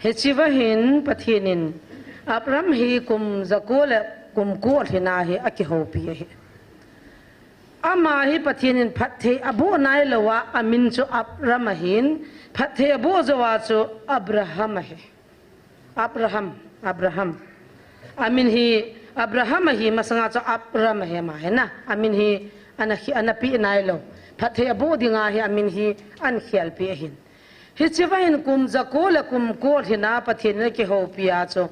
Hiche va hin Pathen in Abram hi kum jako le kum ko alhin a hi akihoupi ahi. Ama hi Pathen in phatthei aboh nailou a, amin chu Abram ahin, phatthei aboh jou a chu Abraham ahi. Abraham, Abraham. Amin hi Abraham ahi, masanga chu Abram ahi ama hi na. Amin hi ana khi-, ana peh nailou. Phatthei aboh dinga hi amin hi ana khelpi ahin. Hiche va hin kum jako le kum ko alhin a Pathen in akihoupi a chu.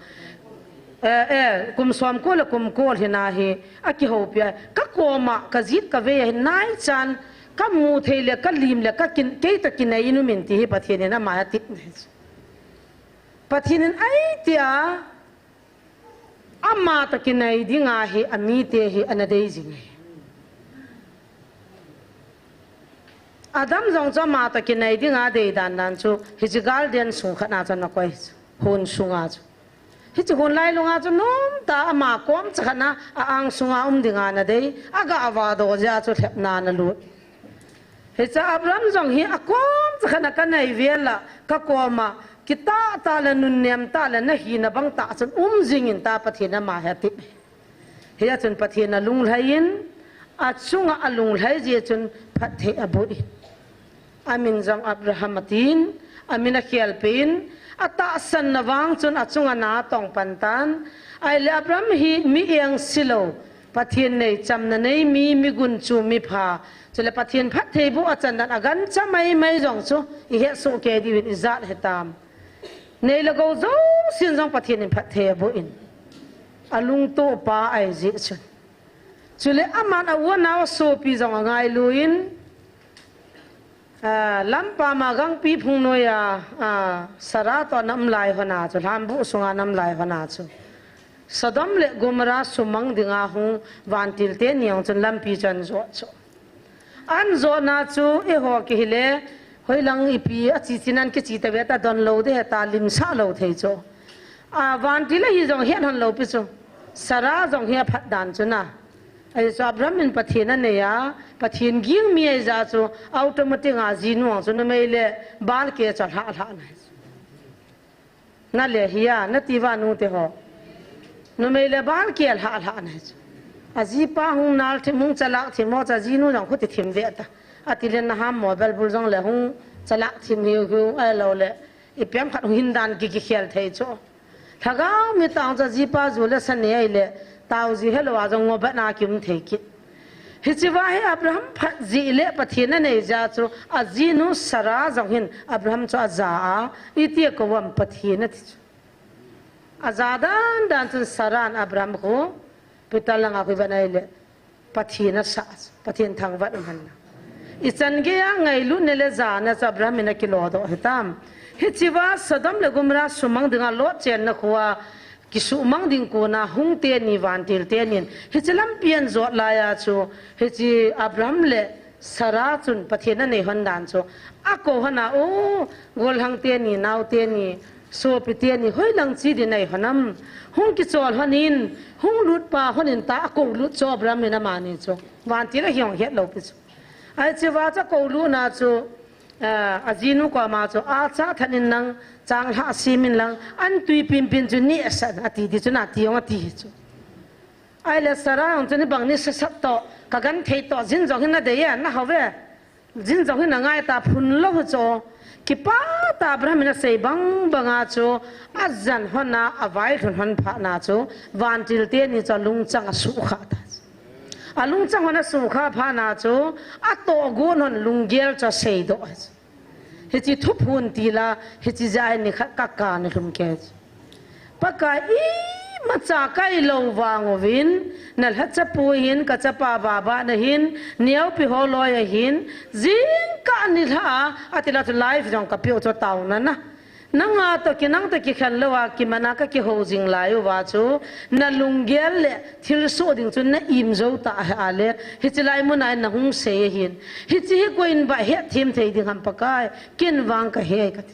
Eh, eh, kum som ko le kum ko alhin a hi akihoupi a. Ka koma, ka jit ka vei a hin naichan, ka mu thei le, ka lim le, ka kin-, kei toh kinai in um in ti hi Pathen in ama hi atepna ahi chu. Pathen in ahi tia, ama toh kinai dinga hi amite hi ana dei jing e. Adam jong chu ama toh kinai dinga dei dan dan chu, hiche garden sung khat na chu ana koi chu, hon sunga chu. Hiche hon lailunga chu nomtah a ama kom cha khat na a angsunga um dinga ana dei, aga vado jeh a chu lhepna ana lut. Hiche Abraham jong hi akom cha khat na ka nai vel a, ka koma kitah tah le nunnem tah le nahina bang tah chun um jing in tia Pathen in ama hi atep. Hia chun Pathen alunglhai in, achunga alunglhai jeh chun phatthei aboh in. Amin jong Abraham atin, amin akhelpi in, atahsan na vang chun achunga na atong pan tan. Ahile Abraham hi mi engse lou, Pathen nei chamna nei mi, mi gunchu, mi pha. Chule Pathen phattheiboh achan dan, agancha mai mai jong chu ihet soh kei diuvin ijat hitam. Nei le gou jousen jong Pathen in phatthei aboh in. Alungtoh pa ahi jeh chun. Chule aman a u anao asopi jong angailu in, ah, lampam a gangpi phung noiya, ah, Sarah toh ana um lai hon a chu, lhambuh sunga ana um lai hon a chu, Sodom le Gomorrah sumang dinga hung vantil teni jong chun lampi chu ana jot chu. Ana jotna chu eiho kihile, hoilang ipi achi chi nan kichi ta ve ta, don lou ding ahi ta, limsah lou thei chu. A, vantil ahi jong het hon lou pi chu. Sarah jong hi aphat dan chu na. Ahi chu Abraham in Pathen anei a, Pathen ging mi ahi jeh chu, automatic a jinu ang chu numei le Baal ke chu alhah lhah na ahi chu. Na le hi a, nati uva nute ho. Numei le Baal ke alhah lhah na ahi chu. Ajipa hung nal thim, hung chalak thim ho chu ajinu jong khuti thim ve ta. Atile naham mo bel bul jongle hung chalak thim hiu hiu ahilou le. Ipi ham khat hung hin dan ki kikhel thei chu. Lhagao mi tah chu ajipa ju le sa nei ahile, tao ji helou a jong ngobat na kium thei kit. Hichea hi Abraham phat jeh le Pathen anei jeh chu, ajinu Sarah jong hin Abraham chu aja a, iti akou ham Pathen ati chu. Aja dan dan chun Sarah in Abraham khu, Peter langa khu iven ahile, Pathen asah, Pathen thangvah um hen lang. Ichan geiya ngailutna le jana chu Abraham in akilodoh hitam. Hichea Sodom le Gomorrah sumang dinga Lot chenna khoa kisuhmang ding kona hung teni vantil tenin hiche lampi ahin jot laiya chu hiche Abraham le Sarah chun Pathen anei hon dan chu akou hon a, o, golhang teni, nao teni, sopi teni, hoilang chi din nei hon ham. Hung kichol hon in, hung lut pa hon in tia akou lut chu Abraham in amani chu. Vantil ahi jong het lou pi chu. Hichea chu akou lutna chu, ah, ajinu koma chu, acha that in lang, changlhah sem in lang, an tui pimpin chu nehsah in ati di chu, nati jong ati chu. Ahile Sarah jong chun hibang nisa sat toh, ka genthei toh, jin jong hin nadei e, nahao ve. Jin jong hin nangai ta phun lou chu. Kipah tah Abraham in asei bang banga chu, ajan hon a, availhun hon phat na chu, vantil teni chu alungchang asukha ta. Alungchang hon asukha phat na chu, atohgon hon lunggel chu aseidoh. Hiche thuphon tila, hiche jeh a hi nikhat ka kana lhum kei. Pakai, imacha kailou vang uvin, nalhacha pu hin, kachapa baba nahin, neopi ho loi ahin, jingkah nilhah a, atile chu life jong kapeh u chu taona na. Nanga toh ki, nang toh kikhen louva, kimana kakihou jing lai uva chu, nalunggel le thilsoh ding chu na-im jou ta ahile, hiche lai muna hin nahung sei ahin. Hiche hi koiyin ba hetthem thei ding ham Pakai, ken vang kahe kati.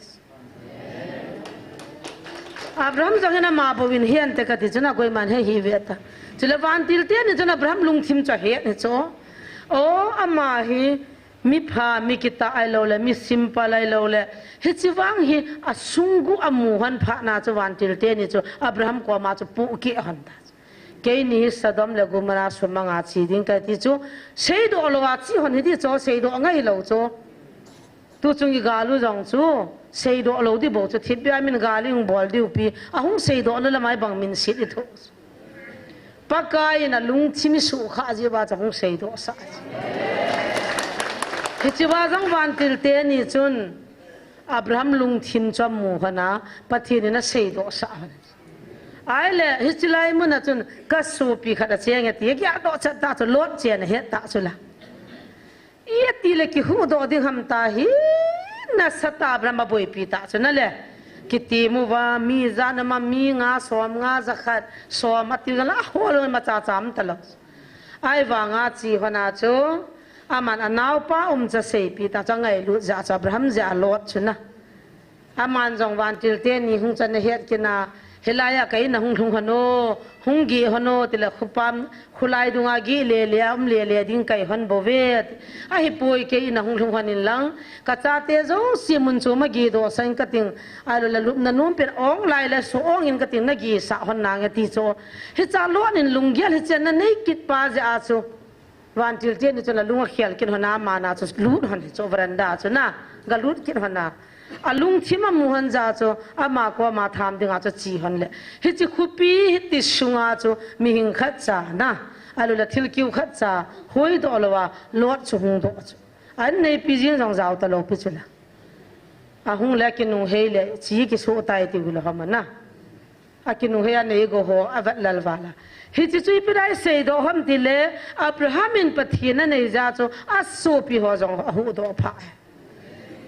Abraham jong hin ama bou in hinte kati chun akoiman he hi ve ta. Chule vantil teni chun Abraham lungthim chu ahet hi chu. O, ama hi mipha, mi kitah ahilou le, mi simple ahilou le. Hiche vang hi asungguh amu hon phat na chu vantil teni chu Abraham koma chu pohkeh hon ta. Keini hi Sodom le Gomorrah sumanga che ding kati chu, seidoh louva che hon hiti chu, seidoh ngai lou chu. Tuchung igal u jong chu, seidoh lou di bou chu, thipbeh a min gal ihung bol diu pi, ahung seidoh na lama ibang minset ithoh. Pakai in alungthim isukha jeh uva chu ahung seidoh sah. Hichea jong vantil teni chun, Abraham lungthim chu amu hon a, Pathen in aseidoh sah hon. Ahile, hiche lai muna chun, kasopi khat acheng e ti, akidoh chat ta chu, Lot chen ahet ta chu la. Iti le kihuhdoh ding ham tia hi, nasatah a Abraham aboipi ta chu nale. Kitim uva, mi ijat ham, mi nga, som nga, jakhat, som ati jongle, ahol imacha cha um talou. Ahivanga che hon a chu, aman anaopa um chu aseipi ta chu, angailut jeh chu, Abraham jeh a Lot chu na. Aman jong vantil teni hung chan ahet kit na, hilai a ka in a hung lhung hon o, hung geh hon o, tile khopam, kholai dunga geh lele a um lele ding kahi hon bou ve. Ahipoi, kei in a hung lhung hon in lang, kachate jouse mun chom a geh doh sah in kating, ahilou le lupna nom pen ong lai le so ong in kating, nageh sah hon nange ti chu. Hiche a Lot in lunggel hiche a anei kit pa jeh a chu. Vantil teni chun alung akhel kit hon a, aman a chu lut hon hi chu veranda chu na, galut kit hon a. Alungthim amu hon jeh chu, ama koma tham dinga chu che hon le. Hiche khopi hiti sunga chu, mihing khat cha na. Ahilou le thil kiu khat cha, hoidoh louva, Lot chu hung doh chu. An neipi jing jong jao talou pi chu la. Ahung le kinunghei le, che kisoh tai ti u le hom a na. Akinunghei a neigo ho, avet lel val a. Hiche chu ipi dia iseidoh ham tile, Abraham in Pathen anei jeh chu, asopi ho jong ahuhdoh pha.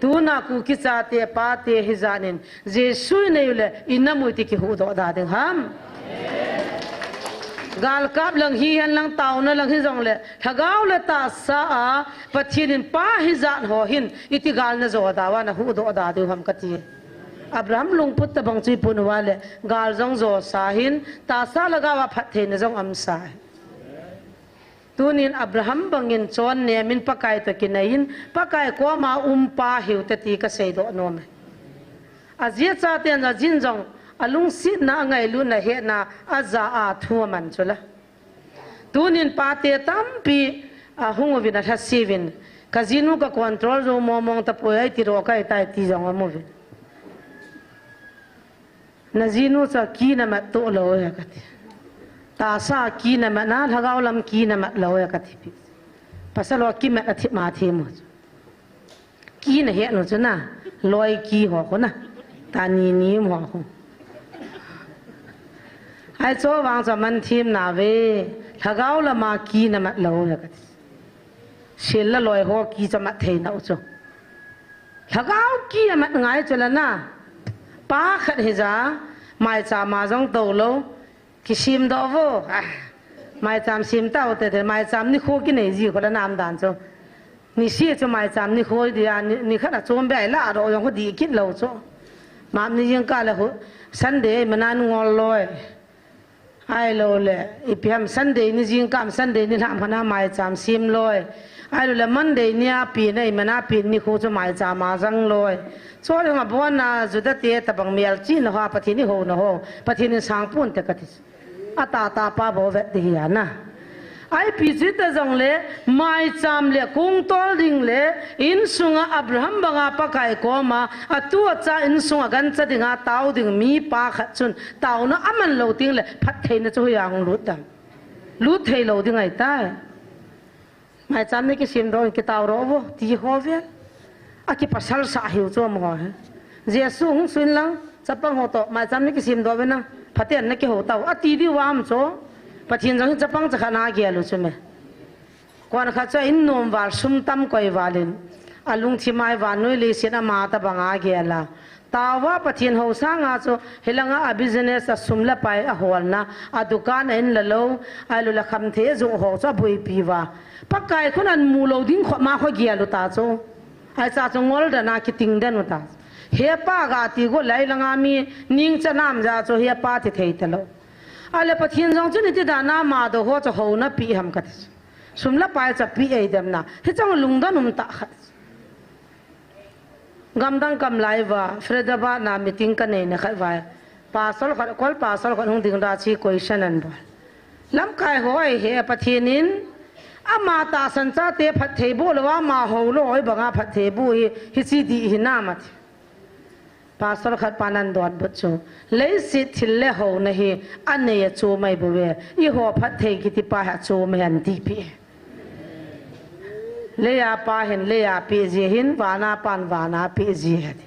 Tuna Kuki chate, pate hijat in, Jesu inei u le, ina mu iti kihuhdoh da ding ham. Galkap lang hihen lang, taona lang hijongle, lhagao le tahsa a, Pathen in pa hijat ho hin, iti gal najo da uva, nahuhdoh da diu ham kati. Abraham lungput tabang chu ipun uva le, gal jong josa hin, tahsa lhagao a phattheina jong umsa hi. Tunin Abraham bangin chonnem in Pakai toh kinai in, Pakai koma um pa hiu te ti kaseidoh nom e. Ajia chaten ajin jong, alungsetna, angailutna, ahetna, aja a thu aman chu la. Tunin pate tampi ahung uvin alhasiuvin, kajinu ka control jou mong mong tapoi, ai ti ro kai tai ti jong amu uvin. Najinu chu ki namat to lou e kati. Tahsa ki namat na, lhagao lam ki namat lou e kati pi. Pasal ho kimat athi ma thi mo chu. Ki nahet nu chu na, loi ki ho khu na, tani ni ho khu. Ai chu vang chu man thim na ve, lhagao lama ki namat lou e kati. Sil le loi ho ki chu mat thei nau chu. Lhagao ki amat ngai chu la na. Pa khat hi ja, maicham a jong to lou. Kisim doh vo. Ah, maicham sim tau te te, maicham nikho kinei ji kho la nam dan chu. Nise chu maicham nikho dia, ni, nikhat a chom be ai la ro jong kho di kit lou chu. Map ni jingkah le khu, Sunday mana ngol loi. Ahilou le, ipi ham Sunday ni jingkah, Sunday ni lham khana maicham sim loi. Ahilou le Monday ni a pi nei mana pi nikho chu maicham a jang loi. Chu jong abon a Juda te tabang melchihna ho a Pathen i houna ho. Pathen in sang pon te kati. Atah tah pa bou vet ding hi a na. Ipi chu ta jong le, maicham le kong tol ding le, insunga Abraham banga Pakai koma, atu acha insunga gancha dinga tao ding mi pa khat chun, taona aman lou teng le, phattheina chu hoiya hung lut dam. Lut thei lou ding ahi tai. Maicham ni kisim doh in kitao ro vo, ti ho ve. Akipasal sa hiu chu amaho he. Jesu hung sun lang, chapang ho to, maicham ni kisim doh ve na, phaten na kihou tau. Ati diu a um chu, Pathen jong hi chapang cha khat na gel u chu me. Kon khat chu in nom val sum tam koi val in, alungthim a vannoi leiset ama tabang a gel a. Taova Pathen hou sanga chu, hilanga a business a sum le pai a holna, a dukan a in la lou, ahilou le khamthei a joh ho chu a boipi uva. Pakai khun an mu lou ding kho ma kho gel u ta chu. Ahi cha chu ngol dan a kiting den u ta. He pa ga ti go lai langa mi ning cha nam ja chu he pa ti thei ta lou. Ahile Pathen jong chu ni ti dan a ma do ho chu houna pi ham kati chu. Sum le pai chu pi ei dem na. Hichang lungdon um ta khat. Gamdang kam lai uva, Faridabad na meeting ka nei na khat uva. Pastor khat, kol pastor khat hung ding da chi question an bol. Lamkai ho ahi he Pathen in, ama tahsan chate phatthei boh lou a, ama hou lou hoi banga phatthei boh hi, hichi dih hi nam ati. Pastor khat pan an donbut chu, leiset thil le houna hi, anei a chom ahi bou ve, eiho phatthei kiti pa hi achom ahi an ti pi. Leiya pa hin, leiya peh ji hin, vana pan vana peh ji ahi ti.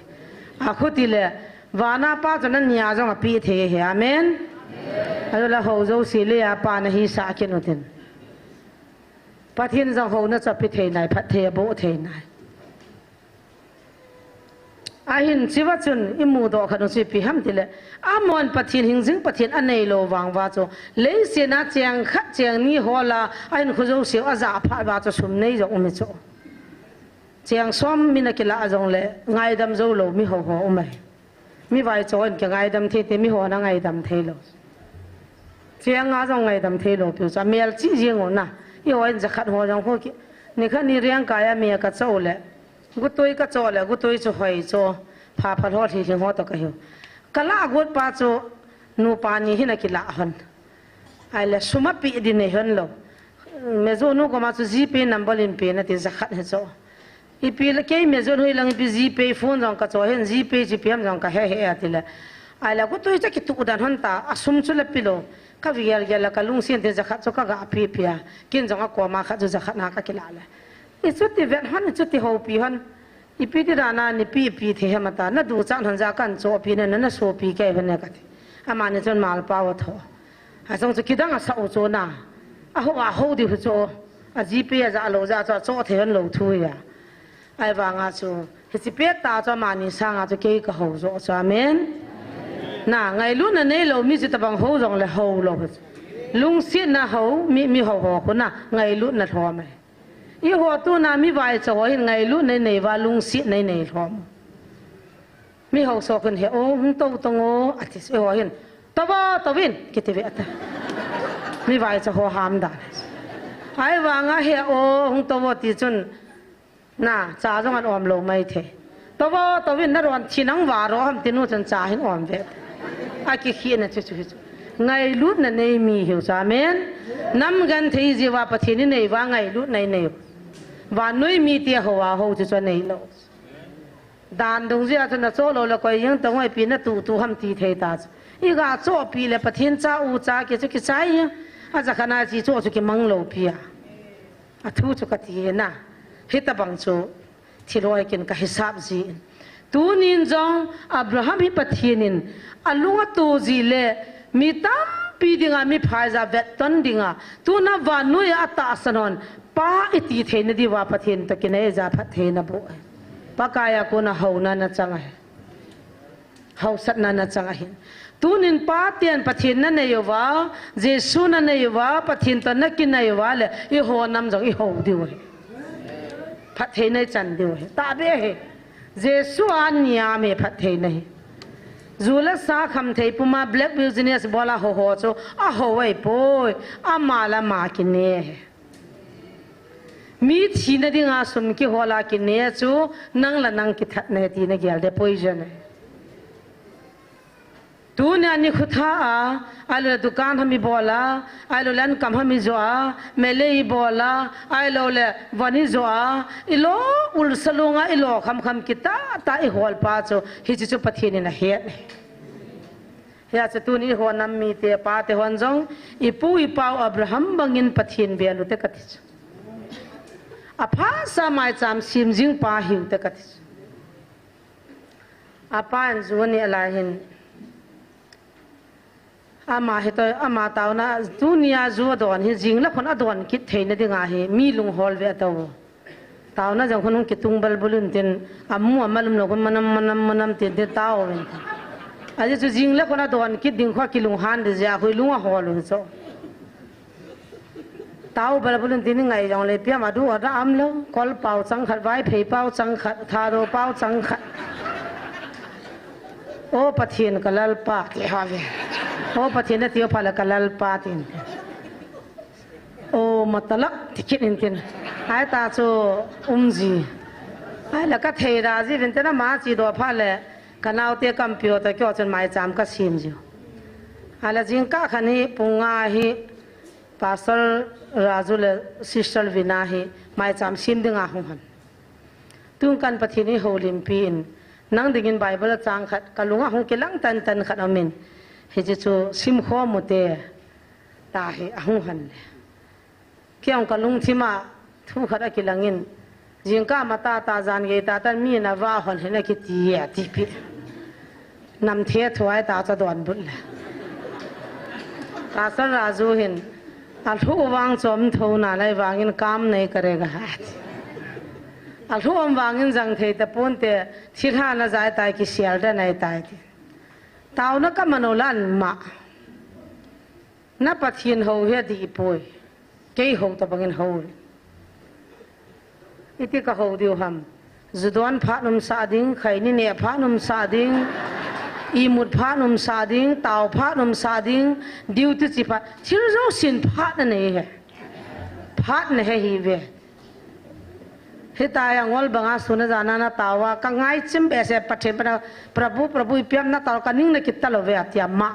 Akhuti le, vana pa chu nania jong apeh thei ahi, amen? Ajo le hou jouse leiya pa na hisah kit utin. Pathen jong houna chu ape thei nai, phatthei aboh thei nai. Ahin chiva chun imu doh khat u chu ipi ham tile, amahon Pathen hingjing Pathen anei lou vang uva chu, leiset a cheng khat cheng ni hol a, ahin khu jouse u ajah phat uva chu sum nei jong um hi chu. Cheng som min akilah jong le, ngaidam jou lou mi ho ho um ahi. Mi vaicha hon kingaidam thei te, mi hon angaidam thei lou. Cheng nga jong ngaidam thei lou piu chu, amelchih jing u na. Eiho in jakhat ho jong khu ki, nikhat ni rengkai a mi a kachoh le. Gutoi kachoh le, gutoi chu hoi chu, pha pha lho lhi lhing ho toh kahiu. Kalah got pa chu, nupa ni hin akilah hon. Ahile sum apeh ding nei hon lou. Mejoh nu koma chu GPay number in pe na ti jakhat hi chu. Ipi le kei mejoh nu hilang ipi GPay phone jong kachoh hin GPay chu ipi ham jong kahe he ati le. Ahile gutoi chu kituh dan hon ta, asum chu le pe lou. Kagel gel le kalungset in ti jakhat chu kaga pe pe a. Ken jong akoma khat chu jakhat na kakilah le. Ichuti vet hon, ichuti houpi hon. Ipi ti dan a nei pi pi thei ham ata, na duchat hon ja kan chohpi ne, na, na sopi kei hon ne kati. Amani chun malpao atho. Achung chu kidang asah u chu na. Ahou, ahou diu chu. A GPay ajah lou jeh chu achoh thei hon lou thu hi a. Ahivanga chu, hiche pet tah chu amani sanga chu kei kahou joh chu, amen. Na, ngailutna neilou mi chu tobang hou jong le hou lou hi chu. Lungsetna hou, mi, mi hou ho khu na, ngailutna lhom e. Eiho tuna mi vaicha ho hin ngailutna inei uva lungsetna inei lhom. Mi housa khun he o, hung tou tong o, ati chu eiho hin. Tou vo, tou vin, kiti ve ata. Mi vaicha ho ham dan. Ahivanga he o, hung tou vo ti chun, na, cha jong an om lou mai thei. Tou vo, tou vin, na ron thi nang va ro ham ti nu chun cha hin om ve. Akikhina chu chu hi chu. Ngailutna nei mi hiu chu, amen. Nam genthei jeh uva Pathen inei uva ngailutna inei u. Vannoi mite hou a hou chu chu anei lou. Dan dung jeh a chu nachoh lou le koi jeng tong, ipi natuh tuh ham ti thei ta chu. Iga chohpi le Pathen cha u cha kiti chu kichai jeng. Ajakhat na chi choh chu kimang lou pi a. Athu chu kati na. Hitabang chu thilhoi kin kahisap jin. Tunin jong Abraham hi Pathen in alung ato jeh le mi tampi dinga miphai ja vetton dinga tuna vannoi a atahsan hon pa iti theina diuva Pathen toh kinai ja phattheina boh. Pakai a kona houna nachang ahi. Hausatna nachang ahin. Tunin paten Pathen nanei uva, Jesu nanei uva, Pathen toh nakinai uva le, eiho nam jong ihou diu ahi. Phattheina ichan diu ahi. Tahbeh ahi. Jesu a niam ahi phattheina hi. Ju le sa khamthei puma black business bol a hou ho chu, ahou ahipoi, ama le ama kine ahi. Mi thina dinga sum kihol a kine chu, nang le nang kithatna ahi tina gel ding poison ahi. Tunia nikho tha a, ahilou le dukan ham ibol a, ahilou le ankam ham ijo a, melei ibol a, ahilou le von ijo a, ilo ulsa lunga ilo khamkham kitah tah ihol pa chu, hiche chu Pathen in ahet ahi. Hijeh chun tuni eiho nam mite pate hon jong, ipu ipau Abraham bangin Pathen bel ute kati chu. Aphatsa maicham sem jing pa hiute kati chu. Apa in ju aneh lai hin. Ama hi toh, ama taona, tunia ju adon hi, jing le khon adon kit theina dinga hi, mi lunghol ve tao. Taona jong khun hung kitung balbul untin, amu amalum lou khun manam, manam, manam tin tin tao uvin. Ajeh chu jing le khon adon kit ding kho kilunghan ding jeh a khu ilung ahol un chu. Tao balbul untin ingai jongle ipi ham adu ada umlou, kol pao chang khat, vaiphei pao chang khat, thado pao chang khat. O Pathen ka Lalpa, ti hou ve. O Pathen nati o pha le ka Lalpa tin. O matalak ti kit intin. Ahita chu um ji. Ahile ka thei da ji uvin tin ama chi doh phat le ka naote kampi ho toh keiho chun maicham ka sem jiu. Ahile jingkah khat hi pung nga hi Pastor Raju le Sister Vina hi maicham sem dinga hung hon. Tun kan Pathen in houlimpi in, nang dingin Bible achang khat, ka lunga hung kilang tantan khat aumin, hiche chu simkhom ute, tia hi ahung hon le. Kei jong ka lungthim a thu khat akilangin, jingkah matah tah jan gei tah tah mi in avah hon hin akiti e, ati pi. Namthe thuai ta cha donbut le. Pastor Raju hin, alhuh vang chom tho nalai vangin kam nahi karega, ati. Alhuh um vangin jang thei taponte, thilha najai tai, kisel da nahi tai, ti. Taona ka mano lan ma. Na Pathen hou hi adih poi. Kei hou tobangin hou. Iti ka hou diu ham. Ju don phat umsah ding, khaini neh phat umsah ding, imut phat umsah ding, tao phat umsah ding, duty chi phat, thil jousen phat nanei e. Phat nahe hi ve. Hitia ngol banga sun a jan a natao a, ka ngaichem behseh, Pathen, Pathen, Prabhu, Prabhu, ipi ham natao, ka ning na kit talou ve, atia ma.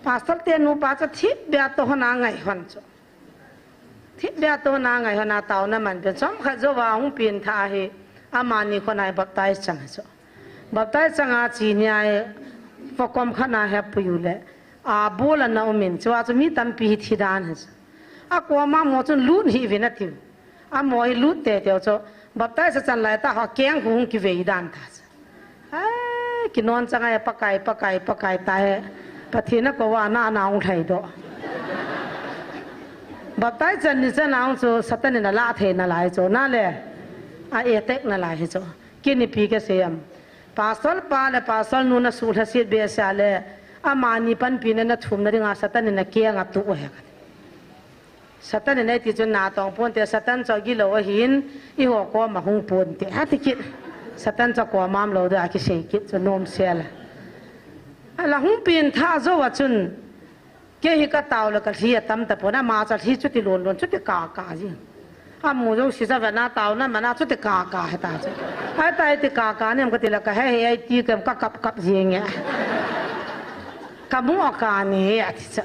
Pastor te nupa chu thipbeh a tohna ngai hon chu. Thipbeh a tohna ngai hon a taona man pen. Chomkhat jouva hung pengthah hi, amani khonai baptize chang chu. Baptize chang a chini a hi, vakom khat na hi apui u le. Abul ana umin, chua chu mi tampi hi thi dan hi chu. Akoma mo chun lut hih uvin atiu. Amo hi lut teitei u chu. Baptize achan lai tah ho keng khu hung kivei dan ta chu. Ai, kinon chang a hi Pakai, Pakai, Pakai ta hi. Pathen akou a ana ana hung lhai doh. Baptize chan ni chan a hung chu Satan in ala thei nalai chu. Nale, a attack nalai hi chu. Kei in ipi kasei em. Pastor pa le pastor nu nasuhlhaset behseh le, amani panpina nathumna dinga Satan in akeng atuh u ahi. Satan in eiti chun natong ponte, Satan chu agilou ahin, eiho koma hung ponte, ati kit. Satan chu koma umlou dia kisei kit chu nomsel a. Ala hung pengthah jou a chun, kei hi katao le kalhi atam tapon, ama chu alhi chuti lon lon, chuti kaka jing. Amu jouse chu avet a taona man a chuti kaka hita chu. Ahita iti kaka nem kati le kahe hih e iti kem kakap kap jing e. Kamu a kani he ati cha.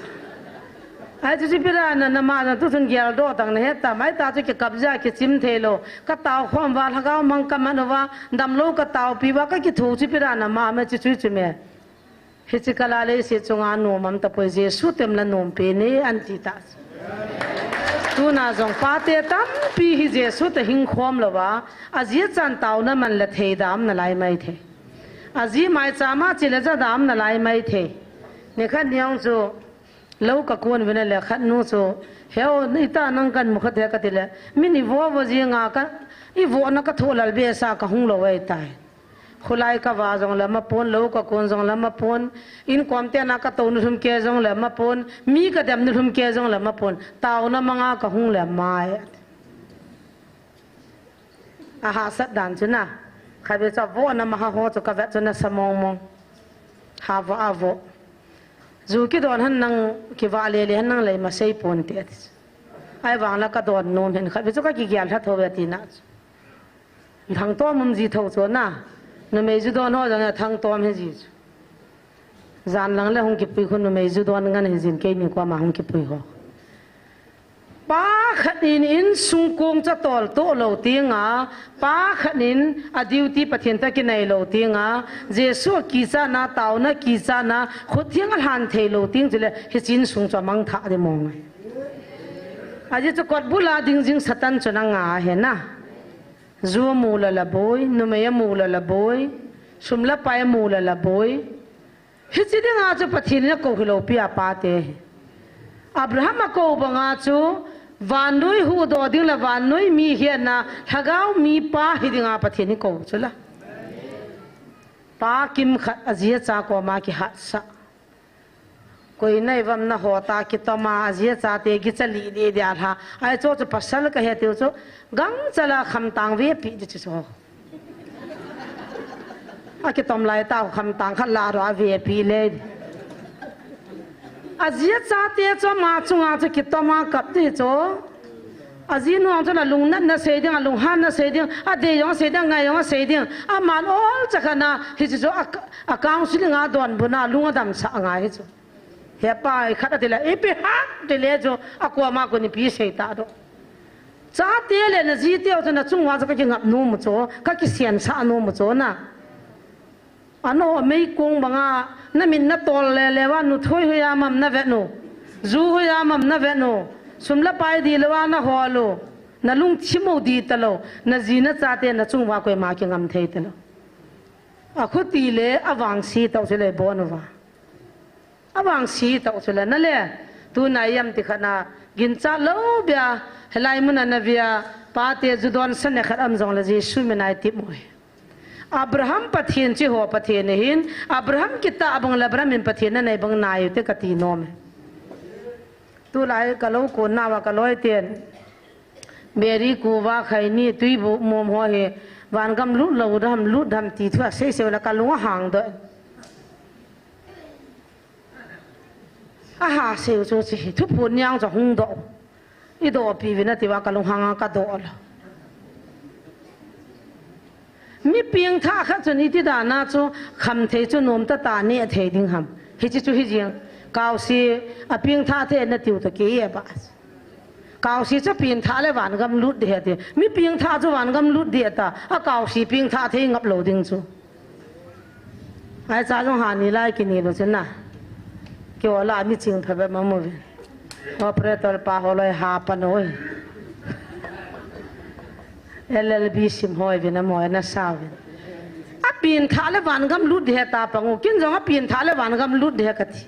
Ai chu chu pira na nama na tu chun geldoh tang na he ta mai ta chu kikap ja kichim thei lou. Ka tao khom va lhagao mang ka man uva damlou ka taopi uva ka kithu chu pira na ma me chu chu chu me. Hichi kala leiset chunga nom um tapoi Jesu tem la nom pe ne an ti ta. Tuna jong pate tampi hi Jesu te hing khom lou va. Aji chan taona man la thei dam na lai mai thei. Aji mai chama chi la ja dam na lai mai thei. Ni khat niang chu lou ka kun vin a le khat nu chu, "Heo, ita nang kan mu khat he," ka ti le, "Min i vo vo ji nga ka, i vo na ka tho lal be sa ka hung lou ai tai. Khulai ka va jong le ma pon, lou ka kun jong le ma pon, in kom te na ka to nu lhum ke jong le ma pon, mi ka dem nu lhum ke jong le ma pon, taona manga ka hung le mai." A hahsat dan chu na. Khatvei chu a vo na ma ha ho chu ka vet chu na sa mong mong. Ha vo a vo. Ju kidon han nang kiva le le han nang lei ma sei pon te ati. Ai vang la ka don nom hen khatvei chu ka kigel lha tho ve ti na chu. Thang tom um ji tho chu na. Numei ju don ho jong a thang tom he ji chu. Jan lang le hung kipui khu numei ju don ngan hi jin keini koma hung kipui ho. Pa khat in insung kong cha tol to lou tinga, pa khat in a duty Pathen ta kinai lou tinga, Jesu kicha na, taona kicha na, khut thiang a lhan thei lou ting chule, hi chin sung chu a mang tha de mong ai. Aji chu kot bula ding jing Satan chu na nga he na. Ju mu la la boi, numei a mu la la boi, sum la pai mu la la boi. Hichi dinga chu Pathen in a ko hilou pi a pa te hi. Abraham a ko banga chu vannoi huhdoh ding le vannoi mi hiatna lhagao mi pa hi dinga Pathen in ko chu la. Pa kimkhat a ji a cha koma kihatsah. Koi nai vam na ho ta kitoma a ji a cha te kicha li li dia lha. Ai chu chu pasal ka he tiu chu gangcha la khamtang ve pi di chu chu. A kitom lai ta khamtang khat la ro a ve pi le. A ji a cha te chu ma chunga chu kitoma kap ti chu. A ji nuang chu na lungnat na sei ding, a lunghan na sei ding, a dei jong sei ding, ngai jong sei ding. A man ol cha khat na hi chu chu a, a counseling a don bu na lung a dam sa ngai hi chu. He pa khat a ti le, ipi ha ti le chu a koma ko ni pi sei ta do. Chate le na jite u chu na chunga chu ka kingap nom u chu, ka kisian sa nom u chu na. Ano mei kong banga, na min na tol le le va nu thoi hoiya mam na vet nu. Ju hoiya mam na vet nu. Sum la pai di le va na hol u. Na lungthim u di ta lou. Na ji na chate na chunga koima kingam thei ta lou. A khuti le a vangsi tau chu le bon u va. A vangsi tau chu le na le. Tuna i am ti khat na ginchat lou bia, hilai mun a na via, pa te ju don sa ne khat am jong le Jesu min a i tip mo hi. Abraham Pathen chi ho Pathen ahin, Abraham kitah bang le Abraham in Pathen na nei bang nai u te ka ti nom e. Tulai ka lou kon na va ka loi ten. Mary kuva khai ni tui bu mom ho hi, van gam lut lou dam, lut dam ti thu a sei sei la ka lung a hang doh. A ha sei u chu chi hi, thuphon niang chu hung doh. I doh pi vin a ti va ka lung hang a ka doh lou. Mi pengthah khat chun iti dan a chu kham thei chu nom ta ta neh thei ding ham. Hichi chu hi jing. Kaosi a pengthah thei na tiu ta kei e ba. Kaosi chu pengthah le van gam lut di he ti. Mi pengthah chu van gam lut di ta. A kaosi pengthah thei ngap lou ding chu. Ai cha jong ha ni lai kini lou chu na. Kei o la mi ching pha be ma mo ve. Operator pa ho loi ha pa noi. L L B sim hoi vin a moi na sa vin. A pengthah le van gam lut di he ta pa ngu. Kin jong a pengthah le van gam lut di he ka ti.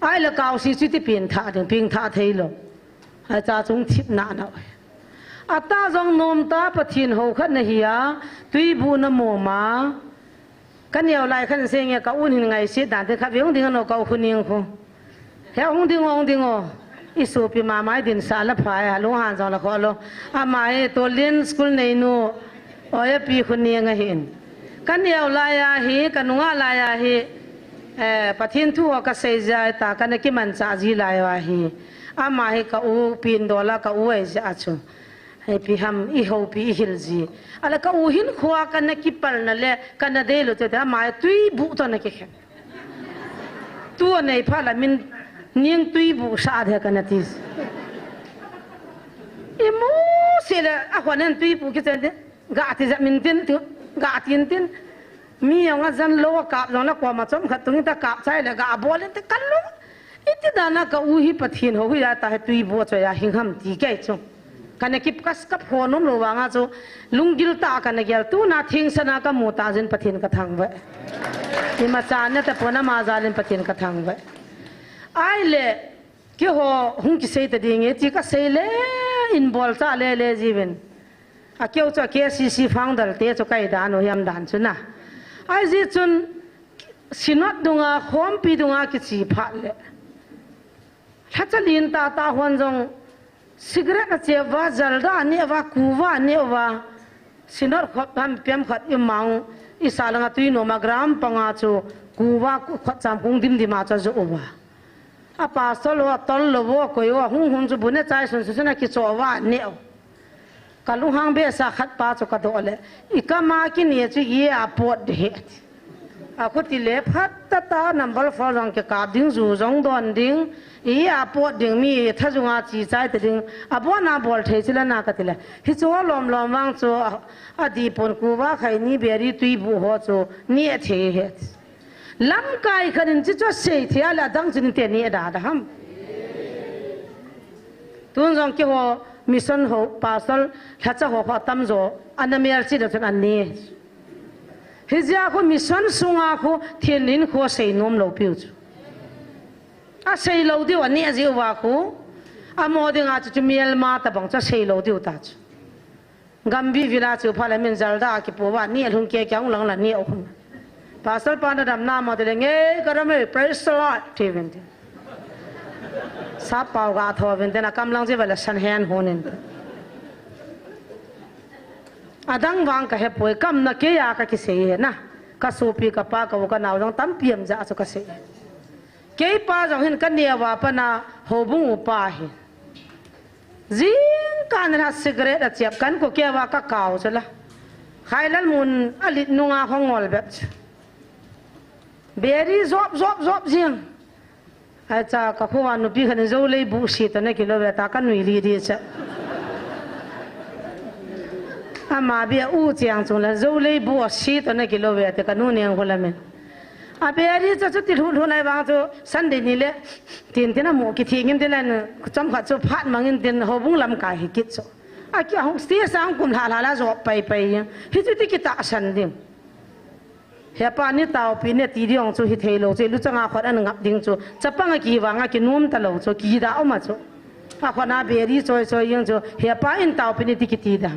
Ai le kaosi chu ti pengthah ding, pengthah thei lou. Ai cha chung thip na na. A ta jong nom ta Pathen ho khat na hi a, tui bu na mo ma. Ka neo lai khan se nge ka un hin ngai se dan te kha ve hung ding ano ka u khu ning khu. He hung ding o, hung ding o. I sopi ma mai din sa la phai, a lung han jong la kho lo. Ama hi Tolin school nei nu. Oi a pi khu ning a hin. Ka neo lai a hi, ka nunga lai a hi. Eh, Pathen thu ho ka sei jia ta, ka na kiman cha ji lai a hi. Ama hi ka u pin do la ka u ai jia chu. Hei pi ham i ho pi i hil ji. Ala ka u hin khua ka na kipal na le ka na dei lo te ta mai tui bu to na ki khen. Tu anei phat la min ning tui bu sa de kana ti. Imu se le a hon en tui bu kichen de. Ga ti ja min tin tu, ga tin tin. Mi jong a jan lo a kap jong la koma chom khat tung ta kap chai le ga bol in te kan lo. Iti dana ka u hi Pathen ho hi ya ta he tui bu cho ya hing ham ti kei chu. Kana kip kas kap ho nom lo vanga chu lunggil ta kana gel tu na thing sana ka mu ta jin Pathen ka thang ve. Ima cha ne ta pona ma jalin Pathen ka thang ve. Ai le Keiho hung kisei ta ding e, ti ka sei le, in bol cha le le jiuvin. A keu chu a K C C founder te chu kai dan u hiam dan chu na. Ai ji chun, Synod dunga, khompi dunga kichi phat le. Lhacha lin tata hon jong, cigarette a che uva, jalda a ne uva, kuva a ne uva. Synod khop ham piam khat i mang, i sa langa tui nom a gram panga chu, kuva khot cham hung dim dim a chu a jo uva. A pastor lo, a tol lo, a koi o, a hung hun chu bu ne chai sun sun a kicho va neo. Ka lunghang be sa khat pa chu ka do le. I kama kini chu i a pot de he. A khuti le phat ta ta number four jong ke kap ding ju jong don ding. I a pot ding mi tha jung a chi chai te ding. A bon a bol thei chi la na ka ti le. Hi chu lom lom vang chu a, a di pon kuva khai ni beri tui bu ho chu ni a thei he. Lamkai khat in chi chu a sei thei a le adang chin te ni a da da ham. Tun jong keiho mission ho, pastor, lhacha ho kho tam jo, ana mel chi da chun an ni. Hi jia khu mission sunga khu thil nin khu sei nom lo piu chu. A sei lo diu a ni a jiu va khu. A mo ding a chu chu miel ma ta bang chu a sei lo diu ta chu. Gambi vila chu pha le min jalda a kipu va ni a lhung ke kyang lang la ni a hun. Pastor pa na dam na ma te le nge ka dam e, praise the Lord, ti vin te. Sa pau ga tho vin te na kam lang ji va la san hen hun in te. Adang vang ka he poi kam na ke ya ka kisei he na. Ka supi ka pa ka u ka nau jong tam piam ja chu ka sei. Kei pa jong hin ka nia va pa na ho bung u pa hi. Jing kan ha cigarette a chiap kan ko keva ka kau chu la. Khailal mun a lit nunga hong ngol bep chu. Beri jop jop jop jing. Ai cha ka khuwa nupi khan jo lei bu si to na kilo ve ta ka nui li di cha. Ama bia u chiang chung la jo lei bu si to na kilo ve te ka nu neng hulamen. A beri cha chu ti lhu lhu nai vang chu Sunday ni le tin tin a mu ki thi ngin tin an chom khat chu phat mangin tin ho bung lam kai hi kit chu. A ki hung sti sang kum hla hla la jo pai pai. Hi chu ti ki ta san ding. He pa ni tau pi ne ti diong chu hi thei lo chu lu changa khot an ngap ding chu. Chapang a ki vang a ki num ta lo chu ki da oma chu. A khona beri choi choi yang chu. He pa in tau pi ni ti ki ti da.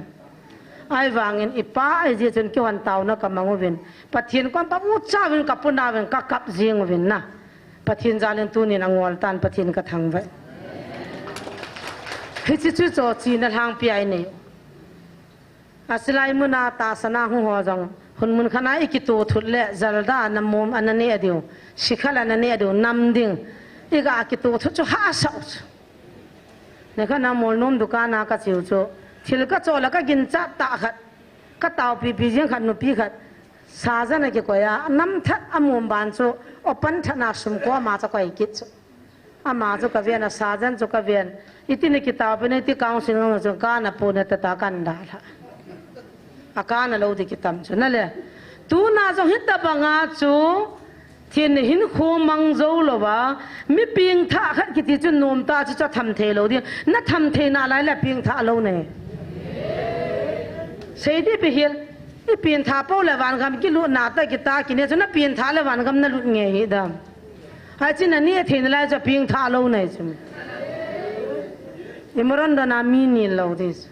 Ai vangin i pa ai je chun ki hon tau na ka mang uvin. Pathian kon pa u cha vin ka puna vin ka kap jing uvin na. Pathian jalin tunin a ngol tan Pathian ka thangvah. Hichi chu cho chi na lhang pi ai nei. A silai muna tahsana hung ho jong. Hun mun khana i kito thut le jalda na mom ana ne diu. Sikhal ana ne diu nam ding. I ga kito thut chu ha sau chu. Ne khana mol nom dukan a ka chiu chu. Thil ka cho la ka gin cha ta khat. Ka tau pi pi jing khat nupi khat. Sajan a kikoi a, nam that a mum ban chu, open that na sum ko ama chu koi kit chu. Ama chu ka ven a, sajan chu ka ven. Iti ni kitau pi ni ti council ngam chu ka na pu na ta ta kan da la. A ka na lo ti kitam chu na le. Tu na jong hita banga chu, thin hin khu mang zo lo va, mi ping tha khat kiti chu nom ta chu cha tham thei lo ding. Na tham thei na lai la ping tha lo ne. Sei di pi hil. I pin tha po le van gam ki lut na ta ki ta ki ne chu na pin tha le van gam na lut nge hi dam. Hai chi na ni thei na lai cha pin tha lo nai chu. I moron da na mi ni lo dis.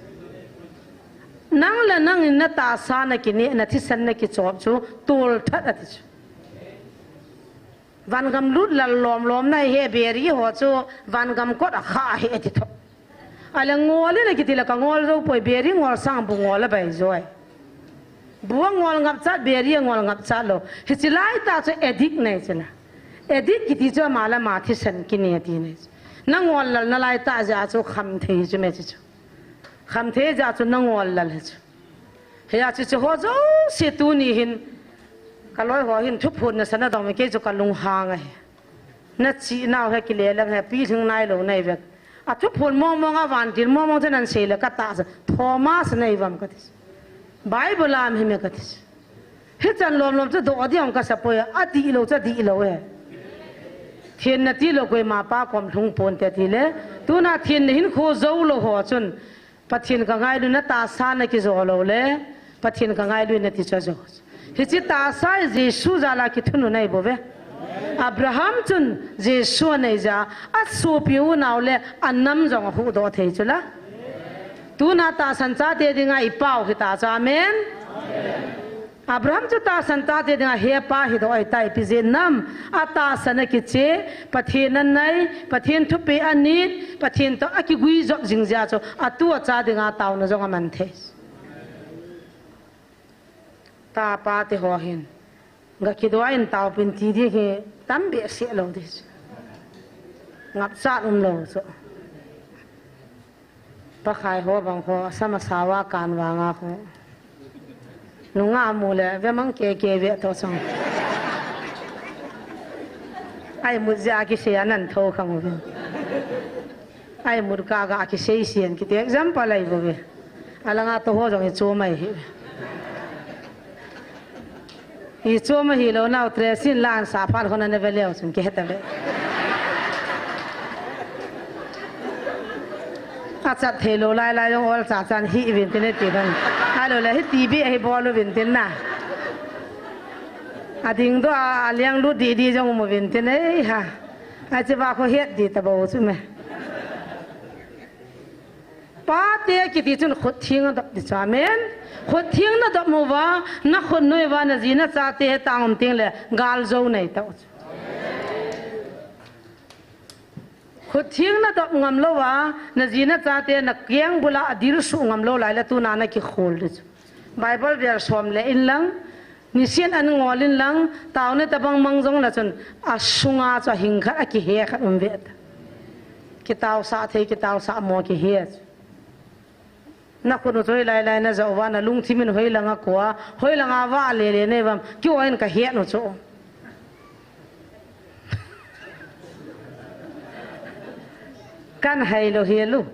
Nang le nang in na tahsa na ki ne na thisan na ki chop chu tul that a ti chu. Van gam lut lal lom lom na he beri ho chu van gam kot a kha he ti tho. Ala ngol le kiti la ka ngol zo poi beri ngol sang bu ngol a bai zoi. Bu a ngol ngap chat beri a ngol ngap chat lo. Hichi lai ta chu addict nei chu na. Addict kiti chu ama la ma thisan ki ne ti nei chu. Na ngol lal na lai ta ja chu kham thei chu me chu chu. Kham thei ja chu na ngol lal he chu. He a chu chu ho zo si tu ni hin. Ka loi ho hin thuphun na sana dong me ke chu ka lung hang a he. Nachi nau he kile lang he, pilhing nailou nai vek. Athuphon mong mong a vantil mong mong chu nan sei le katahsa. Thomas nai vam kati. Bible a um hi me kati. Hichan lom lom chu doh ding kasapoi, adihlou chu adihlou e. Thenna tilou koima pa kom lhung ponte tile. Tuna thenna hinkho joulou ho chun. Pathen ka ngailu na tahsa na kijo lou le. Pathen ka ngailu nati chu ajo. Hiche tahsa hi Jesu jal a kithunu nai bouve. Abraham chun Jesu anei jeh a asopi unau le anam jong ahuhdoh thei chu la. Tuna tahsan chate dinga ipao hita chu. Amen. Abraham chu tahsan chate dinga hepa hidoh ahitai, ipi jeh ham, atahsan akiche, Pathen anai, Pathen thupeh anit, Pathen toh akigui jop jing jeh a chu, atu acha dinga taona jong aman thei. Tapa te ho hin. Ga kidoh in taopin ti ding hi tam behseh lou ding chu. Ngapchat umlou chu. Pakai ho bang ho, asam asao a kan vang a ho. Nungah mu le, ve mang keke ve to chang. Ai mu ja kisei anan tho khang ve. Ai mut ka ga kisei sian kiti example ai bo ve. Alanga to ho jong ichom ahi. Ichom ahilou nau tresin lan sa phal khon ana ve leu chun kihe ta ve. Achat thei lou lai lai jong ol cha chan hi uvin tin e ti dan. Ahilou le hi T V ahi bol uvin tin na. Ading doh a, aliang lut didi jong um uvin tin e ha. Achi va kho het di ta bou chu me. Pate kiti chun khut theng adop di chu, amen. Khut theng nadop uva, na khut noiuva, na ji na chate hetang um teng le, gal jou nei tau chu. Khut theng nadop ngam louva, na ji na chate na keng bula adil suh ngam lou lai le tuna na kikhol di chu. Bible verse som le in lang, Nisin an ngol in lang, taona tabang mang jong le chun, asunga chu ahing khat, akihe khat um ve ta. Kitaosah thei, kitaosah mo kihe chu. Na khut u chu hoilai lai na jou uva, na lungthim in hoilang a kua, hoilang a vah lele nei uvam, keiho in kahe u chu. Kan hai lou hel u.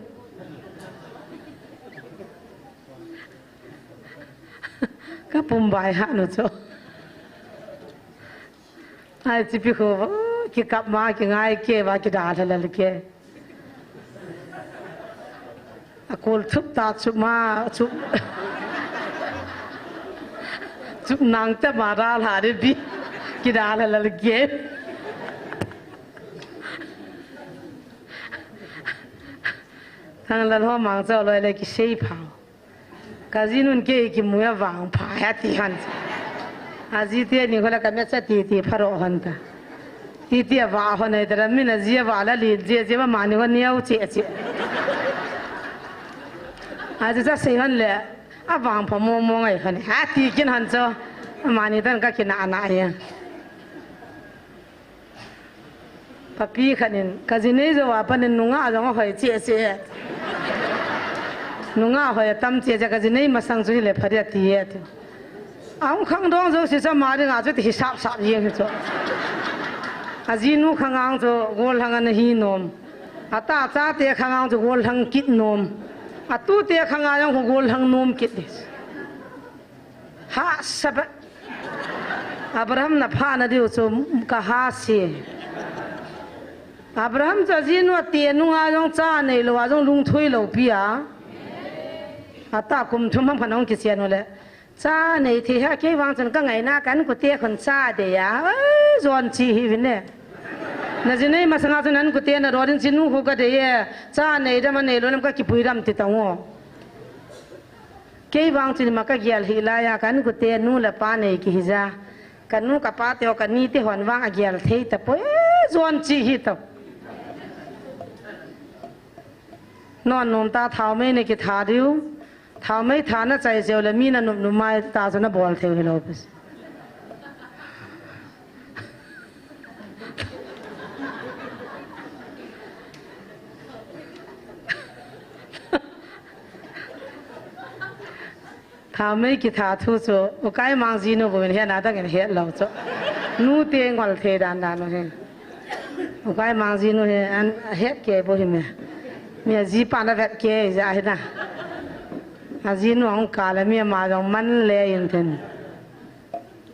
Ka pum bai ha nu chu. Ai, chipi kho, kikap ma, kingai ke, va kidalha lal ke. Akol thup ta chup ma, chup. Chup nang ta ma dalha de bi. Kidalha lal ke. Thang lal ho mang chau loi le kisei phao. Ka jinun kei kimu a vangpha a ti hon. Aji teni kho la ka mecha titi pharo hon ta. Titi a va hon ai tara min aji a va la li je je ma mani hon niau che che. Aji cha sei hon le a vangpha mo mo ngai hon. Ha ti kin hon cho. Mani tan ka kina ana ya. Papi khat in, ka ji nei jou a pat in nungah jong ahoi cheh cheh e. Nungah hoi atam cheh cheh, ka ji nei masang chu hile pha ding ati e ati. Ahung khangdong jouse chu ama dinga chu ti hisap sap jeng hi chu. Ajinu khang ang chu gollhang ana hi nom. Ata chate khang ang chu gollhang kit nom. Atute khang a jong gollhang nom kit ding. Hahsa beh. Abraham na phana diu chu ka hahsa e. Abraham chu ajinu ati nunga jong cha neilou a jong lungthim lou pi a. Ata kum thum ham khat hung kichen u le. Cha nei thei ha kei vang chun ka ngaina ka inkote khun cha dei a. Oi, jon chi hi vin e. Na ji nei masanga chun na inkote na dodin chinu khu ka dei e. Cha nei dam a neilou lam ka kipui dam ti tang o. Kei vang chun ma ka gel hi lai a, ka inkote nu le pa nei kihi ja. Ka nu ka pa te ho ka ni te hon vang a gel thei ta poi, jon chi hi to. Non nom ta thaomei nei kitha diu. Thaomei tha na chai jeu le mi na nop nop mai ta chu na bol thei hilou pes. Thaomei kitha thu chu, ukai mang jinu bou in hena dang in het lou chu. Nu te ngol thei dan dan u hi. Ukai mang jinu hi an het kei bou hi me. Mi ajipa na vet kei ja hi na. Ajinu ang kala mi ama jong man le in ten.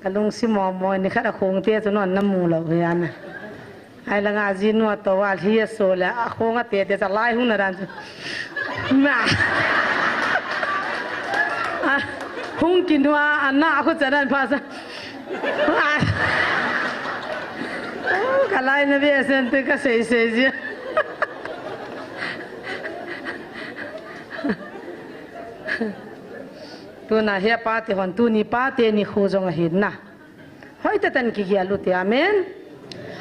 Ka lungsim mo mo ni khat a khong te chu non na mu lo hi ana. Ai langa jinu a to wa hi a so le a khong a te te cha lai hung na ran chu. Ma. A, hung kin wa ana khu cha dan pha sa. Ka lai na ve sen te ka sei sei ji. Tuna he pa te hon tuni pa te ni khu jong ahin na. Hoi te tan ki hia lu te amen.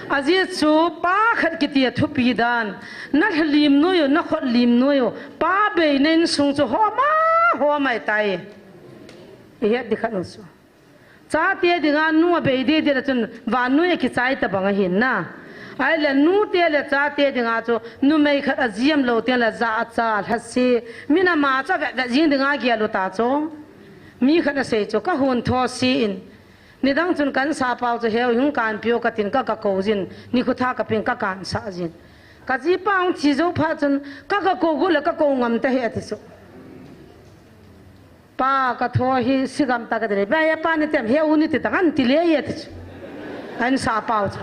Ajia chu pa khat kiti a thupi dan. Na lim noi u, na khot lim noi u. Pa bei na insung chu homa, homa tai. I het di khat u chu. Chate dinga nu a bei di di la chun vannoi a kichai ta bang ahin na. Ai le nu te le chate dinga chu numei khat a jiam lo te la ja a cha lha si. Mina ma cha ve ve jing dinga gial u ta chu. Mi khat a sei chu ka hun tho si in. Nidang chun kan sa pau chu heu hung kan piu ka tin ka ka ko jin. Ni khu tha ka ping ka kan sa jin. Ka jipa hung thi jo pha chun ka ka ko gu le ka ko ngam ta he ati chu. Pa ka tho hi sigam ta ka ti le. Ba ya pa ni tem he u ni ti ta kan ti le ye ti chu. An sa pau chu.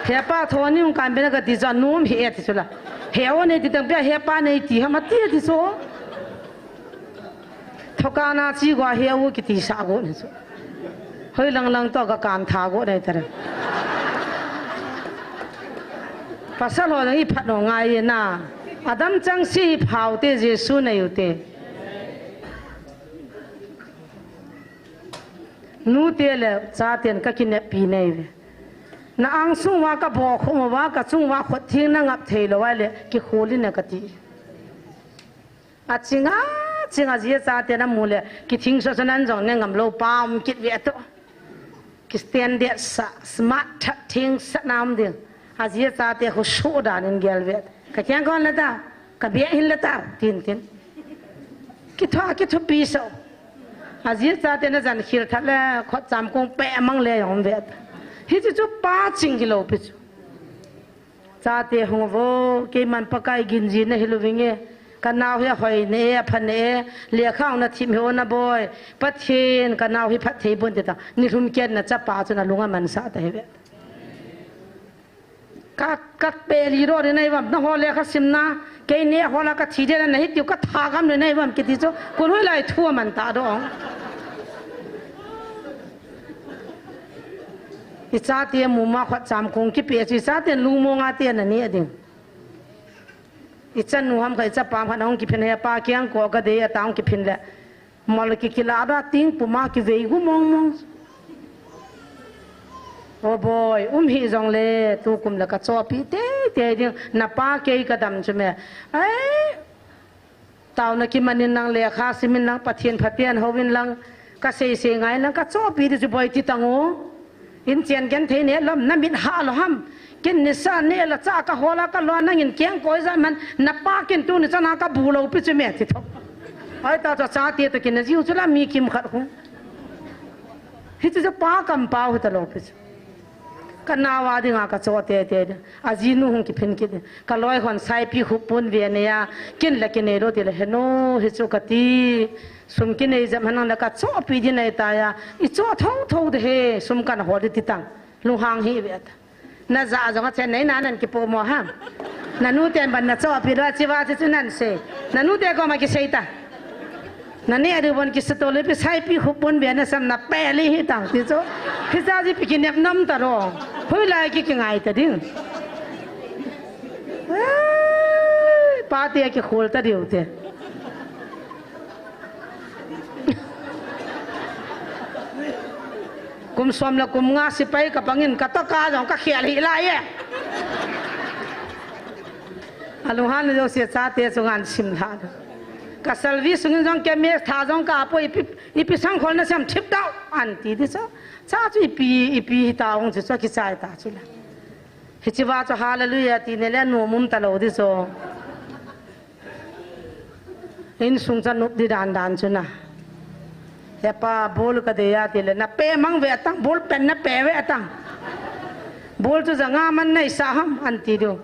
He pa tho ni un kan be na ka ti ja num he ti chu la. He u ni ti tang ba he pa ni ti ha ma ti ti chu. Thoka na chi gua he u ki ti sa go ni chu. Hoi lang lang to ka kan tha go nei tare. Pasal ho lang i phat no ngai e na. Adam chang si i phau te Jesu nei u te. Nu te le cha ten ka kinep pi nei ve. Na ang sung wa ka bo khu wa ka chung wa khot thing na ngap thei lo wa le ki kholi na ka ti. A chinga, chinga jia chate na mu le, ki thing so so nan jong ne ngam lo pa um kit ve to. Ki standard sa, smart that thing sa nam ding. A jia chate khu su dan in gel ve. Ka kyang kon la ta, ka bia hin la ta, tin tin. Ki tho, ki tho pi so. A jia chate na jan khil that le, khot cham kong pe mang le yong ve. Hi chu chu pa ching hi lo pi chu. Chate hung vo, keiman Pakai ginji na hi lo vinge. Ka nau hi a hoi ne, a phan ne, lekha hung na thim hi o na boi. Pathen, ka nau hi phat thei bon ti ta. Ni lhum ken na chapa chu na lunga man sa ta hi ve. Ka, ka pe li ro ri nai vam, na ho lekha sim na. Kei ne ho la ka thi de na hi tiu ka tha gam le nai vam ki ti chu. Kun hoi lai thu man ta do. I chate mu ma khot cham kong ki pe chu i chate lu mo nga te na ni a ding. I chanu ham kha i chapa ham kha na hung kiphin he pa kiang ko ka dei a ta hung kiphin le. Mol ki kila da ting puma ki vei gu mong mong. O boi, um hi jong le tu kum le ka chopi te te ding na pa kei ka dam chu me. Ai, tau na ki manin lang le kha simin lang Pathen phaten hovin lang ka sei sei ngai lang ka chopi di chu boi ti tang o. In chen gen thei ne lom na mit ha lo ham. Kin ni sa ne la cha ka hola ka lo nang in keng koi za man na pa kin tu ni cha na ka bu lo pi chu me ti tho. Ai ta cha cha ti to kin na jiu chu la mi kim khat khu. Hi chu pa kam pau ta lo pi chu. Ka nawa dinga ka cho te te. A jinu hung kiphin kit. Ka loi hon saipi khup pun ve ne ya. Kin la kin nei lo ti le he no hi chu ka ti. Sum kinei jam hanang la ka chopi di nei ta ya. I cho tho tho de he. Sum kan hol di ti tang. Lunghang hi ve ta. Na ja jong a chen nei na nan kipo mo ham. Na nu ten ban na chopi lo chi va chi chu nan sei. Na nu te ko ma ki sei ta. Na ne adu bon ki sa to le pi saipi khup pun ve na sam na pe li hi tang ti chu. Hi cha ji pi ki nep nam ta ro. Hui lai ki ki ngai ta ding. Ai, pa te ki khol ta diu te. Kum som le kum nga sipai ka pangin ka to ka jong ka khel hi lai e. Alunghang le jouse chate chu ngan sim lha. Ka salvi sungin jong ke mes tha jong ka po ipi, ipi sang khol na sem thip dau an ti di so. Cha chu ipi, ipi hi ta ong chu so ki chai ta chu la. Hi chi va chu hallelujah ti ne le nu mum ta lo di so. Insung cha nup di dan dan chu na. He pa bol ka dei a ti le na pe mang ve tang bol pen na pe ve tang. Bol chu ja nga man nei sa ham an ti diu.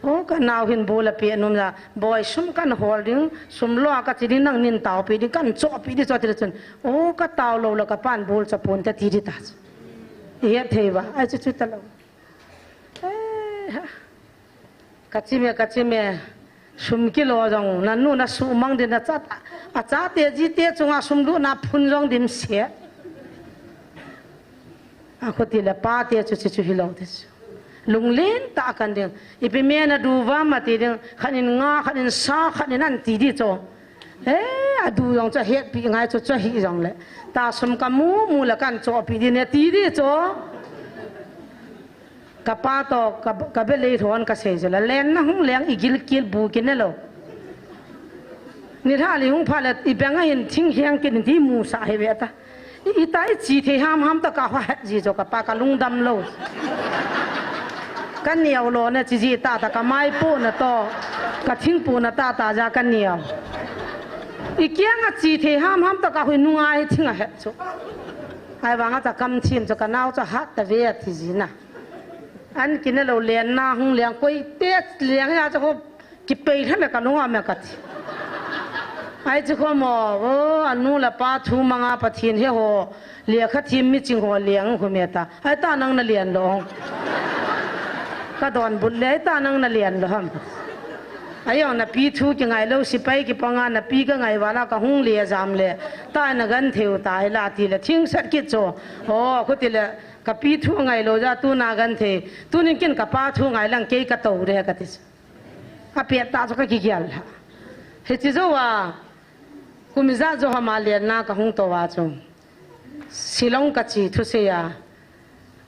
O, ka nau hin bol a pe nom ja. Boi, sum kan hol ding, sum lo a ka chi ding, nang nin tao pe ding, kan cho pe ding cho ti chun. O, ka tao lo la ka pan bol cha pon ta ti di ta. I het thei ba, ai chu chu ta lo. Eh, ha. Ka chi me, ka chi me. Sum kilo jong, na nu na su mang din na chat. A chate jite chunga sum lu na phun jong dim se. A khuti le pate chu, chu, chu hilou te chu. Lunglen ta kan ding. Ipi me na du va ma ti ding. Khan in nga, khan in sa, khan in an ti di cho. Eh, a du jong cho het pi ngai cho cho hi jong le. Ta sum ka mu, mu la kan cho pi di ne ti di cho. Ka pa to, ka, ka be lei thon ka sei cho la. Len na hung leng i gil kil bu ki ne lo. Ni tha li hung pha le i beng a hin thing hiang ki ni ti mu sa he ve ta. I, i ta i chi thei ham ham ta ka hua het ji cho ka pa ka lungdam lo. Ka niau lo na chi ji ta ta ka mai pu na to. Ka thing pu na ta ta ja ka niau. I kiang a chi thei ham ham ta ka hui nunga hi thing a het cho. Ai vang a ta kam thim cho ka nau cho hat ta ve a thi ji na. An ki ne lo len na hung leng koi te leng ya cho. Kipei lha le ka lunga me ka ti. Ai chi kho mo, o, a nu le pa thu manga Pathen he ho, lekha thim mi ching ho leng khu me ta. Ai ta nang na len lo. Ka don but le, ai ta nang na len lo ham. Ai ong na pi thu ki ngai lo, sipai ki panga na pi ka ngai wala ka hung le jam le. Ta na gan theu ta ai la ti le, thing sat kit cho. O, khu ti le, ka pi thu ngai lo ja tu na gan thei. Tu nin kin ka pa thu ngai lang kei ka to de ka ti. A pet ta chu ka kigel ha. Hichi jo a, kum ijat jo hama lenna ka hung to a chu. Shillong ka chi thusei a.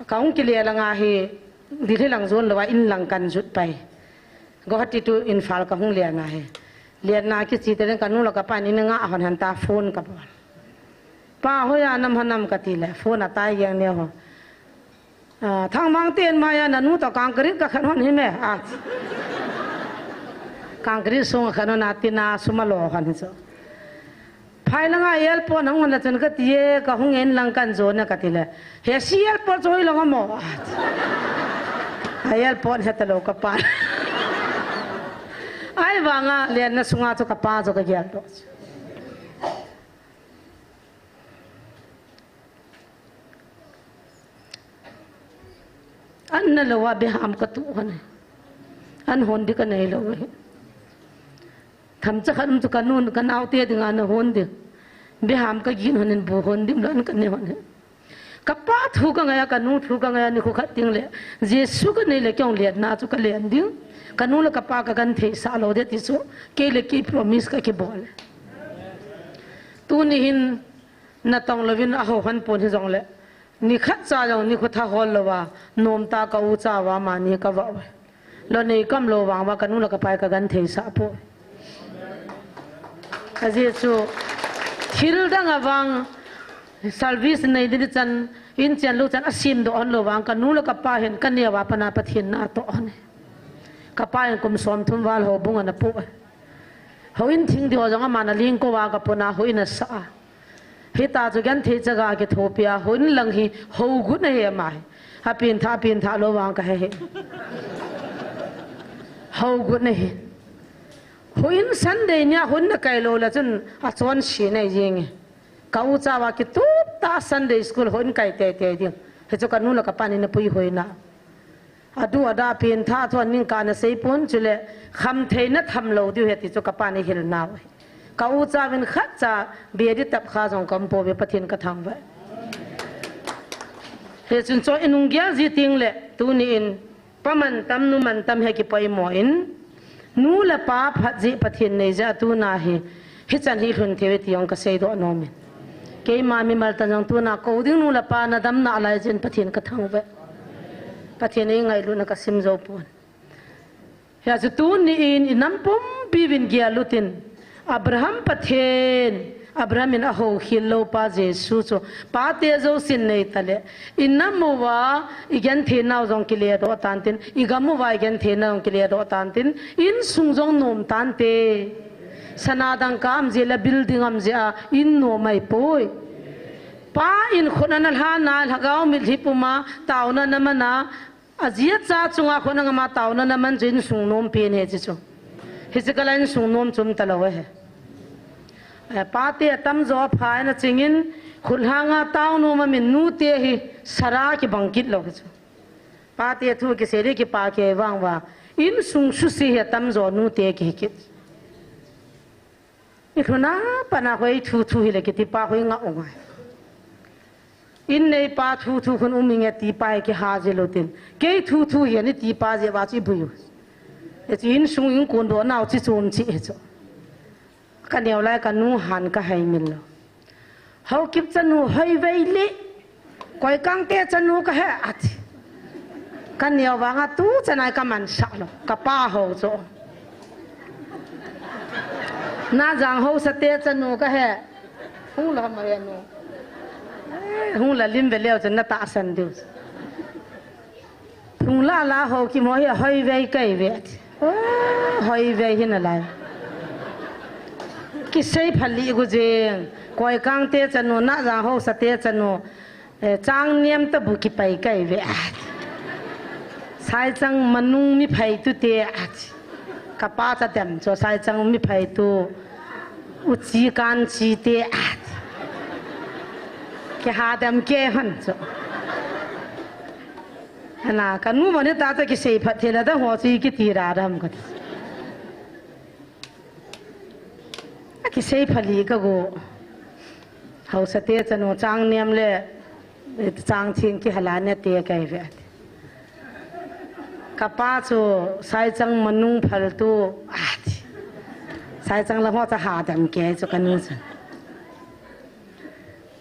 Ka hung kile langa hi, Delhi lang jon lou a in lang kan jut pai. Guwahati to Imphal ka hung lenna hi. Lenna kichi te ka nu le ka pa ni nga hon han ta phone ka bol. Pa hoiya nam hanam ka ti le, phone a tai yang ne ho. Ah, Thangmang ten maya na nu to concrete ka khan hon hi me. Ah. Concrete sung khan hon a tina suma lo khan hi so. Phai langa airport nang hon la chun ka ti e, ka hung en lang kan jo na ka ti le. He si airport choi lang mo. Ah. Airport he ta lo ka pa. Ai vanga lenna sunga chu ka pa chu ka gel to. An na lo a beham ka tu hon e. An hon di ka nei lo e. Tham cha khan um chu ka nun ka nau te dinga na hon di. Beham ka gin hon in bu hon dim lo an ka ne hon e. Ka pa thu ka ngai a, ka nu thu ka ngai a, ni khu khat ting le. Jesu ka nei le kyong liat na chu ka len ding. Ka nu le ka pa ka gan thei sa lo de ti chu. Kei le kei promise ka ki bol. Tu ni hin Na tong lovin a ho han pon hi jong le. Ni khat cha jong ni khu tha hol lo va. Nom ta ka u cha va ma ni ka va. Lo nei kam lo vang va ka nu le ka pai ka gan thei sa po. A Jesu. Thil dang a vang service nei di chan in chen lo chan a sim do hon lo vang ka nu le ka pa hin ka ne va pa na Pathen na to hon. Ka pa hin kum som thum val ho bung ana po. Ho in thing di ho jong ama na ling ko va ka po na ho in a sa. Hita chu genthei chaga kithopi a, hun lang hi ho gu na he mai. A pin tha, pin tha lo vang ka he he. Ho gu na he. Hun Sunday nia hun na kai lo la chun a chon si na jing e. Ka u cha va kitup ta Sunday school hun kai te te ding. He chu ka nu le ka pa ni na pui hoi na. Adu ada pin tha thon ning ka na sei pon chule kham thei na tham lo diu he ti chu ka pa ni hil nau. Ka u cha vin khat cha be di tap kha jong kam po ve Pathen ka thang ve. He chun cho inung gel ji ting le tu ni in pa man tam nu man tam he ki poi mo in. Nu le pa phat ji Pathen nei ja tu na hi, hi chan hi lhun thei ve ti jong ka sei do nom in. Keima mimal ta jong tu na ko ding nu le pa na dam na lai jin Pathen ka thang ve. Pathen ei ngai lu na ka sim jo pon. Hia chu tu ni in i nam pumpi vin gel lu tin. Abraham Pathen, Abraham in a ho khil lo pa Jesu chu, pa te jo sin nei ta le, i nam uva, i gen the nau jong kile do tan tin, i gam uva i gen the nau jong kile do tan tin, in sung jong nom tan te. Sana dang ka am je la building am je a, in nom ai poi. Pa in khun ana hla na, lhagao mit hi puma, tau na na mana, Ajia cha chunga khonung ama taona naman chu insung nom pen ahi chu. Hiche kala insung nom chu umta lou ahi. Eh, pate atamjo apha in achingin, khutlhanga taonom amin nute hi sara kibang kit lou ahi chu. Pate thu kisei ding kipa kei vang uva, insung suse hi atamjo nute kihi kit. Ilhuna pana hoi thu thu hile kitipa hoi nga u ngai. In neipa thu thu khun um inge tipa hi kiha jilou tin. Kei thu thu hi ani tipa jeh uva chu ibui u. Hichu insung in kondoh nau chi chom chi hi chu. Kaneo lai kanu han kahai mil lou. Haokip chanu hoivei le. Koikang te chanu kahi ati. Kaneo vanga tu chanai kamansah lou. Kapa ho chu. Najang Haosa te chanu kahi. Hung la ma ya nu. Eh, hung la lim ve leu chun natahsan diu. Thung la la ho kimo hi hoivei kahi ve. Oh, hoivei hi nalai. Kisei phali gu jing. Koikang te chanu, Najang Haosa te chanu. Eh, Changniam tabu kipai kahi ve. Saichang manung miphai tu te. Kapa cha dem cho Saichang miphai tu. Uchi kan chi te. Kiha dem ke han cho. Ana, kanu mani tata kisei phat thei la da ho chi kiti ra dam ka. Akisei phali ka gu. Haosa te chanu Changniam le, eh, Changthing kihala ne te kahi ve. Kapa chu Saichang manung phal tu ati. Saichang la ho cha ha dem ke chu kanu chu.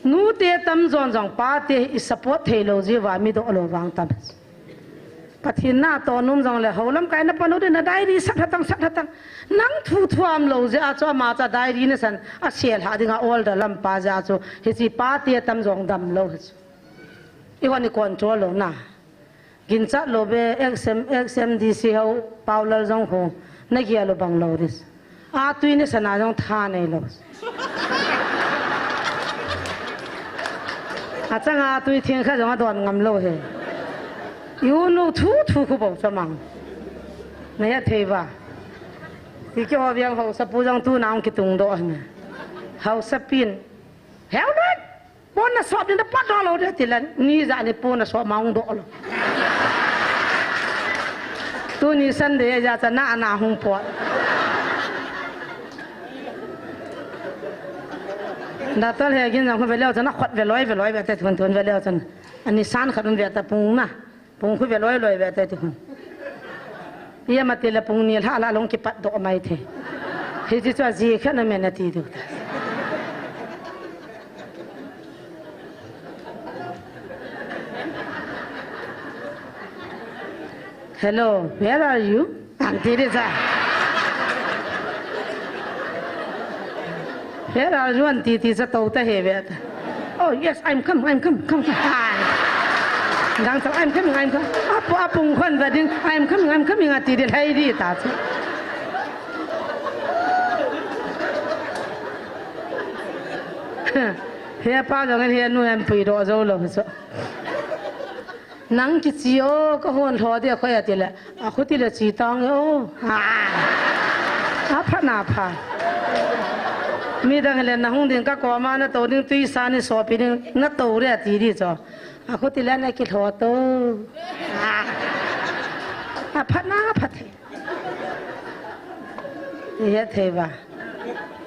Nute tamjon jong pate i support thei lou jeh uva mi doh lou vang tam. Pathen natoh nom jongle hou lamkai na pan u ding na diary sat hatang, sat hatang. Nang thu thuam lou jeh a chu ama cha diary nasan a sel ha dinga order lam pa jeh a chu hiche pate tamjong dam lou hi chu. Ihon i control lou na. Ginchat lou be, X M, X M D C ho, Paulal jong ho, na gel u bang lou dis. A tui ni sana jong tha nei lou. Achanga tui thing kha jong adon ngam lou he. Unu thu thu khu bou chamang. Na ya thei va. Ti ke ho viang Haosa pu jong tu nang kitung doh ne. Haosa pin. Heu lut. Pon na sop ni na pat doh lou de ti la, ni ja ni pon na sop ma hung doh lou. Tuni Sunday ja cha na na hung pot. Na tol he gin jong khu ve leu cha na khot ve loi ve loi ve te thun thun ve leu cha na. Ani san khat um ve ta pung na. Pung khu ve loi loi ve te ti khu. Ia ma ti la pung ni lha la long kipat doh mai the. Hiche chu aji kha na me na ti du. Hello, where are you? Auntie Lisa. Where are you, auntie? Ti sa to ta he ve ta. Oh, yes, I'm coming, I'm coming, come, come. Ai. Dang sa, I'm coming, I'm coming. Apu, apung khon va ding, I'm coming, I'm coming, ati di hai di ta. He pa jong he nu em pui do jo lo so. Nang kichi o, ka hon lho dia khoi ati le. A khuti le chi tang o. Ha. A pha na pha. Mi dang le na hung ding ka ko ma na to ding tui sa ni so pi ding na to re ati di cho. A khuti le na ki lho to. Ha. A pha na pha the. Ni het thei va.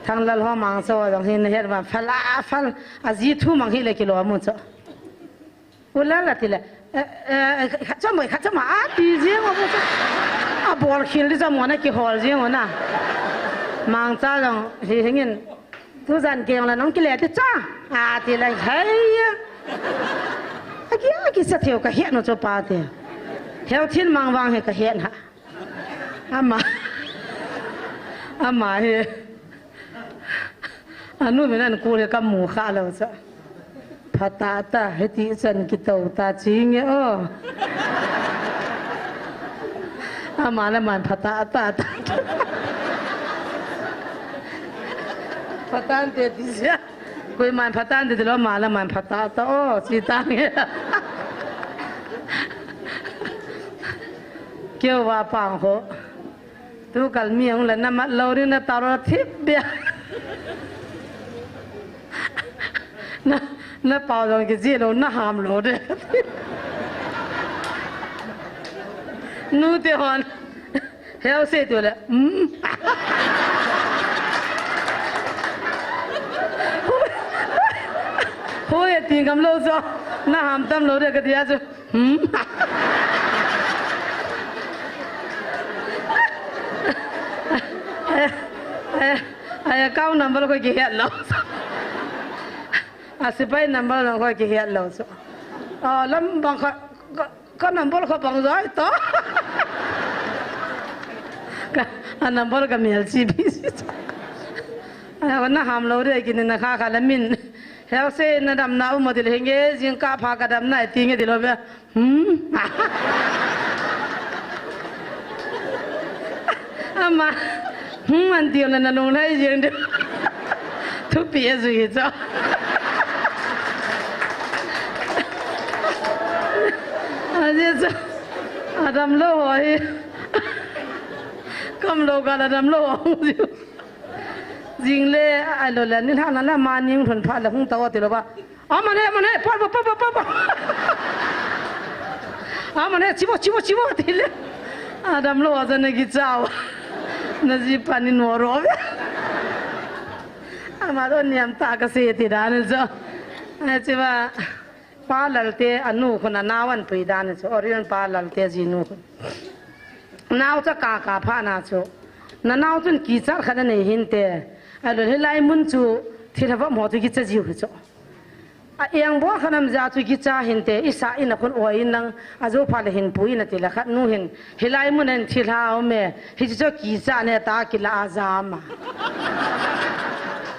Thang lal ho mang so dong hin het va. Phal a phal. A ji thu mang hi le ki lo mu cho. Ulala ti le, eh, eh, khat chom, khat chom, a ti jing o, a bol khil di chom o na kihol jing o na. Mangcha jong, hi hingin, tu jan keng la nong kile ti cha, a ti le, hei. A ki, a ki sa theu ka hiat no cho pa te. Heu thin mang vang he ka hiat ha. Ama. Ama hi. Anu min an kul hi ka mu kha lo cha. Pha ta ta, hiti chan kito ta chi nge o. Ama le man pha ta ta ta. Pha tan te ti sia. Koi man pha tan te ti lo, ama le man pha ta ta o, chi ta nge. Keu va pang ho. Tu kal mi ang la na mat lo ri na taro thip bia. Na, na pau jong kiji lo, na ham lo de. Nu te hon. Heo se tu le. Hmm. Hoi, hoi, ti ngam lo so. Na ham tam lo de ka dia chu. Hmm? Ai, ai, ai, account number ko kihet lou. A, sepai number ko kihet lou so. A, lam bang ka, ka, ka number ko bang jai to. Ka, a number ka mel chi bi si. Ai, na ham lou de kini na kha kha la min. Heo se na dam na u mo dil hinge, jing ka pha ka dam na ti nge dilo be. Hmm? Ama, hmm, an ti na na nung lai jing de. Thupi a jui cho. A je cho. A dam lou ho hi. Kam lou ka la dam lou ho. Jing le, ai lo le, ni hla na la ma ning thon pha la hung ta o ti lo ba. Amane, amane, pa, pa, pa, pa, pa, pa. Amane, chibo, chibo, chibo, ti le. Adam lo, aja na ki chao. Na ji pa ni no ro ve. Ama lo niam ta ka se ti dan cho. Ai, chi ba. Pa Lalte, anu khun a nao an pui dan cho. Orion Pa Lalte ji nu khun. Nao cha ka ka pha na cho. Na nao chun kichat khat a nei hin te. Ai lo hilai mun chu thil hava mo chu kicha jiu hi cho. A eng bol khanam ja chu kicha hinte, i sa in a khun oi in lang, a jo pha le hin pu in a ti le khat nu hin, hilai mun in thil ha um e, hi chu chu kicha ne ta kila a ja ma.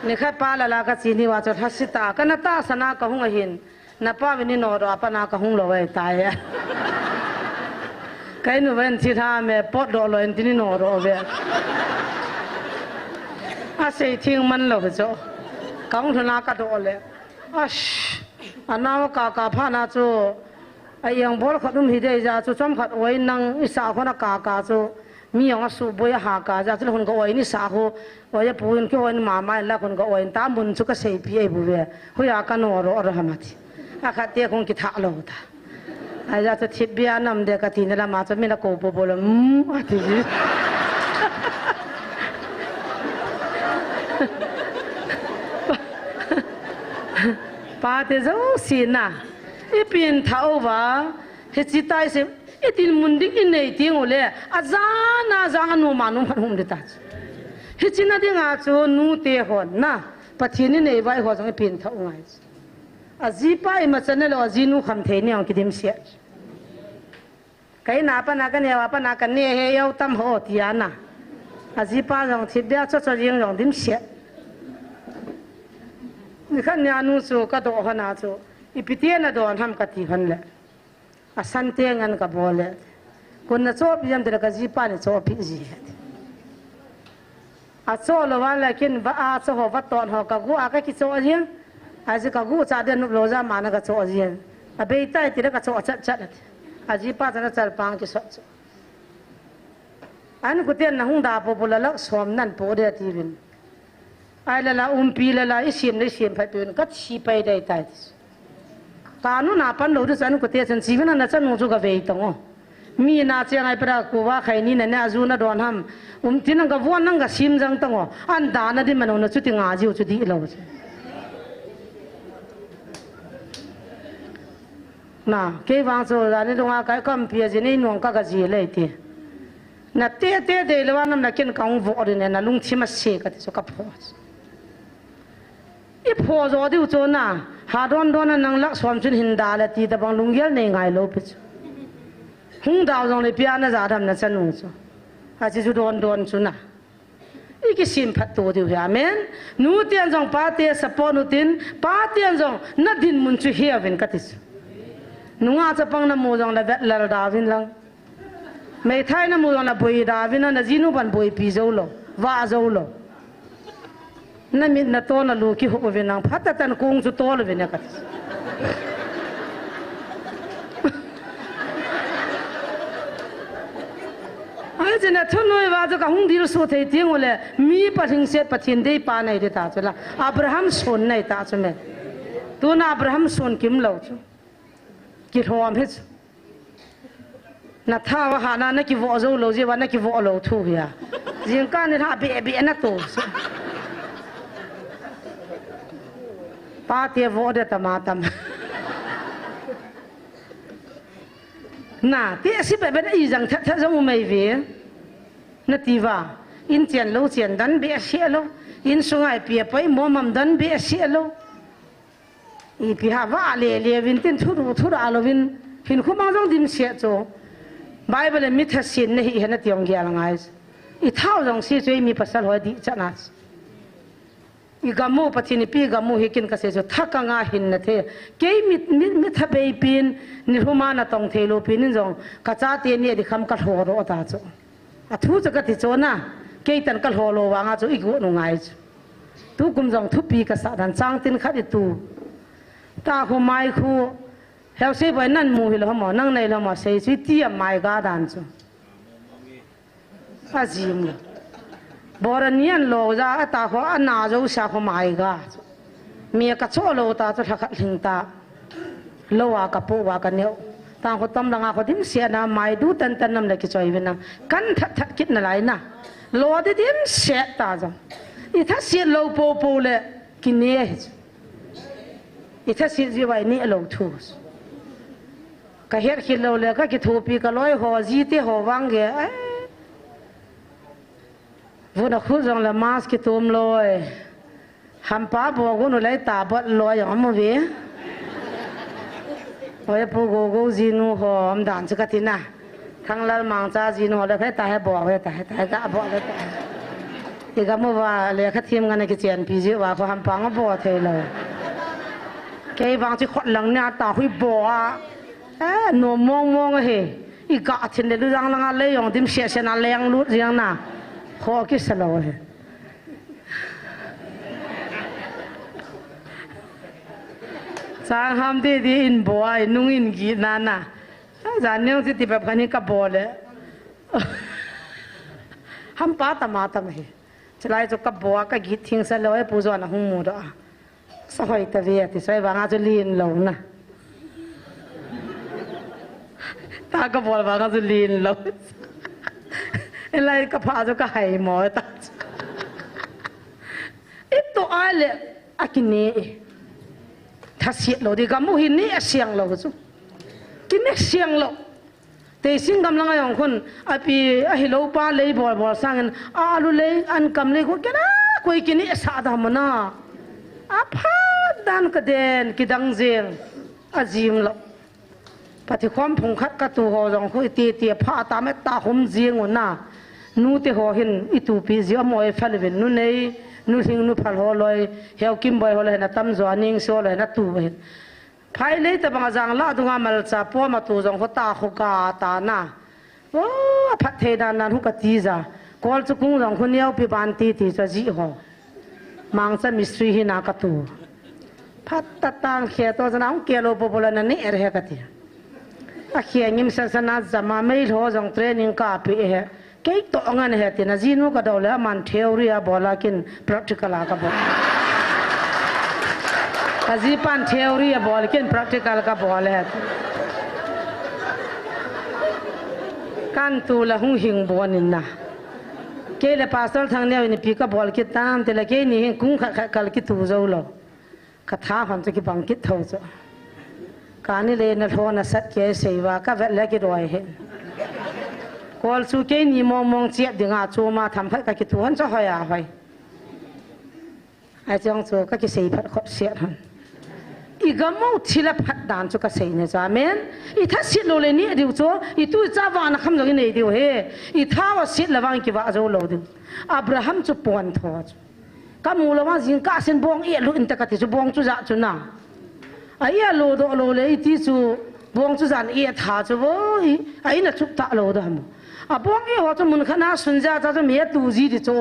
Ni khat pa la la ka chi ni wa chu lha si ta, ka na ta sana ka hung a hin, na pa vi ni no do a pa na ka hung lo e ta e. Kai nu ven thil ha me pot do lo in ti ni no do ve. A sei thing man lo ve cho. Ka hung thuna ka do le. Ash, a nao ka ka pha na chu, a eng bol khat um hi dei ja chu chom khat oi nang i sa khon a ka ka chu, mi ong a su boi a ha ka ja chu le hun ka oi ni sa ho, oi a pu in ki oi ni ma ma in la hun ka oi ta mun chu ka sei pi ei bu ve, hu ya ka no ro ro ha ma ti. A khat te khong ki tha lo ta. Ai ja chu thip bia nam de ka ti na la ma chu mi na ko bo bo lo, mm, a ti ji. Pa te jo si na, i pin tha o va, he chi tai se, i tin mun ding i nei ting o le, a ja na ja a nu ma nu khat hum de ta. Hi chi na ding a chu nu te hon na, Pathian i nei vai ho jong i pin tha o ngai. A ji pa i ma chan ne lo, a ji nu kham thei ni ong ki dim sia. Kai na pa na ka ne wa pa na ka ne he yau tam ho ti a na. A ji pa jong thip bia cho cho jing jong dim sia. Ni khan nia nu chu ka do hon a chu. I pi te na don ham ka ti hon le. A san te ngan ka bo le. Kun na cho pi jam te ka ji pa ni cho pi ji. A cho lo va le kin va a cho ho va ton ho ka gu a ka ki cho jing. A ji ka gu cha de nup lo ja ma na ka cho jing. A bei tai ti le ka cho chat chat. A ji pa cha na chal pang ki so cho. An ku ten na hung da po po la lak som nan po de ti vin. Ai la la umpi la la i sim le sim phat pin ka thi pai dai tai. Ka nu na pan lo du chan ku te chan chi vin na chan nu chu ka vei tong o. Mi na che ngai pra ku va khai ni na ne a ju na don ham. Um, tin nang ka vuan nang ka sim jang tang o. An da na di mano na chu ti nga jiu chu di lo. Na, kei vang chu, la ni lunga kai kam pia ji nei nuang ka ka ji lei ti. Na te te de le wa nam na ken ka ung vo ri ne, na lung chi ma se ka ti chu ka pho. I pho jo diu chu na, ha don don na nang lak som chun hin da le ti ta bang lunggel nei ngai lo pi chu. Hung dau jong le pia na ja dam na chanu chu. A chi chu don don chu na. I kisim phat to diu hi, amen. Nu tian jong pa te support nu tin, pa tian jong na din mun chu hi avin ka ti chu. Nunga chapang na mu jong la vet lal da vin lang. Mei thai na mu jong la boi da vin na ji nu ban boi pi jo lo, va jo lo. Na mit na to na lu ki hu vin nang phat ta tan kung chu to lo vin ka ti. China thunoi va chu kahung dil suh thei teng ule, mi palhingset Pathen deipa nei ding ta chu la. Abraham son nei ta chu me. Tuna Abraham son kimlou chu. Kilhom hi chu. Natha va hana nakivoh jou lou jeh uva nakivoh lou thu hi a. Jingkah nilhah beh beh natoh. Pate voh ding tam a tam. Na, ti asi beh beh na ijang that that jong umei ve. Nati va, in chen lou chen dan behseh lou. Insunga ipi apoimo ham dan behseh lou. Ipi ham va le le vin tin thuru thura louvin. Hinkho mang jong dimset chu. Bible in mi thasetna hi hena ti jong gel ngai. Ithao jong se chu mi pasal ho dihchatna. Igam u Pathen ipi gam u hi ken kasei chu thakanga hinna thei. Kei mi, mi, mi thabei pin, nilhum a natong thei lou pin in jong, kachate ni adikham kalhodoh ta chu. Athu chu kati chu na, keitan kalho lou vanga chu igot u ngai chu. Tukum jong thupi kasah dan chang tin khat itu. Tahumai khu, Heusei boi nan mu hilou ham, nang neilou ham, sei chu iti a mai ga dan chu. Ajim. Bora nian lo ja ata ho ana jo sa ho mai ga. Mi kacho lou ta chu lhakhat lhing ta. Lou a kapo va kaneo. Tang ho tom langa ho dimset na mai du tan tan nam le kichoi vin na. Kan that that kit nalai na. Lo di dimset ta jong. Ithaset lou popo le kine hi chu. Ithaset ji vai ni lou thu. Kahet khel lou le kakithopi kaloi ho jite ho vang ge. Ai. Vuna khu jong le mask kitum loi. Hampa bo gun u lei ta bot loi jong amu ve. Oi pu go go jinu ho um dan chu kati na. Thanglal Mangcha jinu ho le khai ta he bo ve ta he ta he ta bo ve ta. Igam u va lekha thim ngana kichenpi ji va kho hampa nga bo thei lou. Kei vang chi khot lang nia ta hui bo a. Eh, no mong mong he. Iga thin le lu jang langa lei jong dimset set na leng lut jeng na. Kho kisa lou he. Chang ham di di in bo a, inung in gi na na. Jan neo si ti pap khan hi ka bo le. Hampa tam a tam hi. Chulai chu ka bo a ka git thing sa lou e pu jo na hung mu doh a. Sa hoi ta ve ti soi vanga chu lin lou na. Ta ka bol vanga chu lin lou. Elai ka pha chu ka hai mo ta. Ito ai le akine. Thaset lou di gam u hi ne asiang lou chu. Kine siang lou. Teising gam langa jong khun, api, ahilou pa lei bol bol sangin, alu lei, an kam lei khu, kena, koi kini sa da mana. Aphat dan ka den, kidang jeng, ajim lou. Pati khom phung khat ka tu ho jong khu, iti ti pha ta me ta hum jing u na. Nu te ho hin, i tupi ji a moi phal vin, nu nei, nu hing nu phal ho loi, heu kim boi ho loi, na tam jo, ning so loi, na tu hin. Phai lei tabang a jang la dunga malcha pom a tu jong ho ta ho ka ta na. O, a phat thei dan nan hu ka ti ja. Kol chu kung jong hu neo pi ban ti ti cha ji ho. Mangcha mistri hi na ka tu. Phat ta tang khe to jana hung ke lo po po la na ne er he ka ti. A khe ngim sa sa na jama mei lo jong training ka pi he. Kei to ngan he tina, jinu ka do le, aman theory a bol a kin practical a ka bol. Ka jipan theory a bol kin practical ka bol he. Kan tu la hung hing bon in na. Kei le Pastor Thangneo in pi ka bol kit tam, te la kei ni hin kung khat khat kal ki tu jo lo. Ka tha hon chu kibang kit tho chu. Kani le na lho na sat ke sei va ka vet le kidoi he. Kol chu kei ni mong mong chiat dinga chu ma tham khai ka kitu hon chu hoi a hoi. Ai chong chu ka kisei phat khop siat hon. I gam u thila phat dan chu ka sei ne chu. Amen. I tha sit lo le ni diu chu. I tu i cha va na kham jong i nei diu he. I tha va sit la vang ki va jo lo diu. Abraham chu pon tho chu. Ka mu lou a jingkah sin bong eh lut inte ka ti chu bong chu ja chu na. A eh lo doh lou le i ti chu bong chu jan eh tha chu vo i a in a chup ta lou da mo. A bong eh ho chu mun khat na sun ja cha chu mi a tu ji di chu.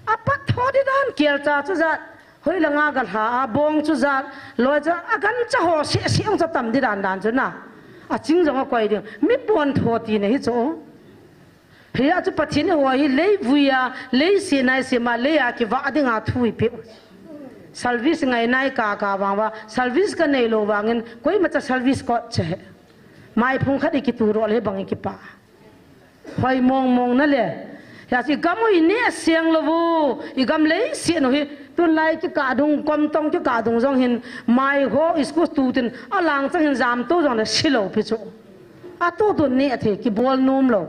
A pat tho di dan kel cha chu ja hoi la nga ga hla a bong chu ja loi cha a gan cha ho se se ong cha tam di dan dan chu na. A ching jong a koi ding mi pon tho ti ne hi chu. Hijeh chun Pathen in eiho hi leivui a, leiset nai sema, lei a kivah dinga thu eipeh. Service ngaina i kaka vang uva, service kanei lou vangin, koimacha service kot cha he. Maiphung khat i kitu rol hi bang i kipa. Hoi mong mong na le. Hijeh chun i gam u i neh seng lou u, i gam leiset u hi, tunlai kikah dung, kom tong kikah dung jong hin, mai ho, school tu tin, alang chang hin jam to jong le si lou pi chu. Atu tun neh thei, kibol nom lou.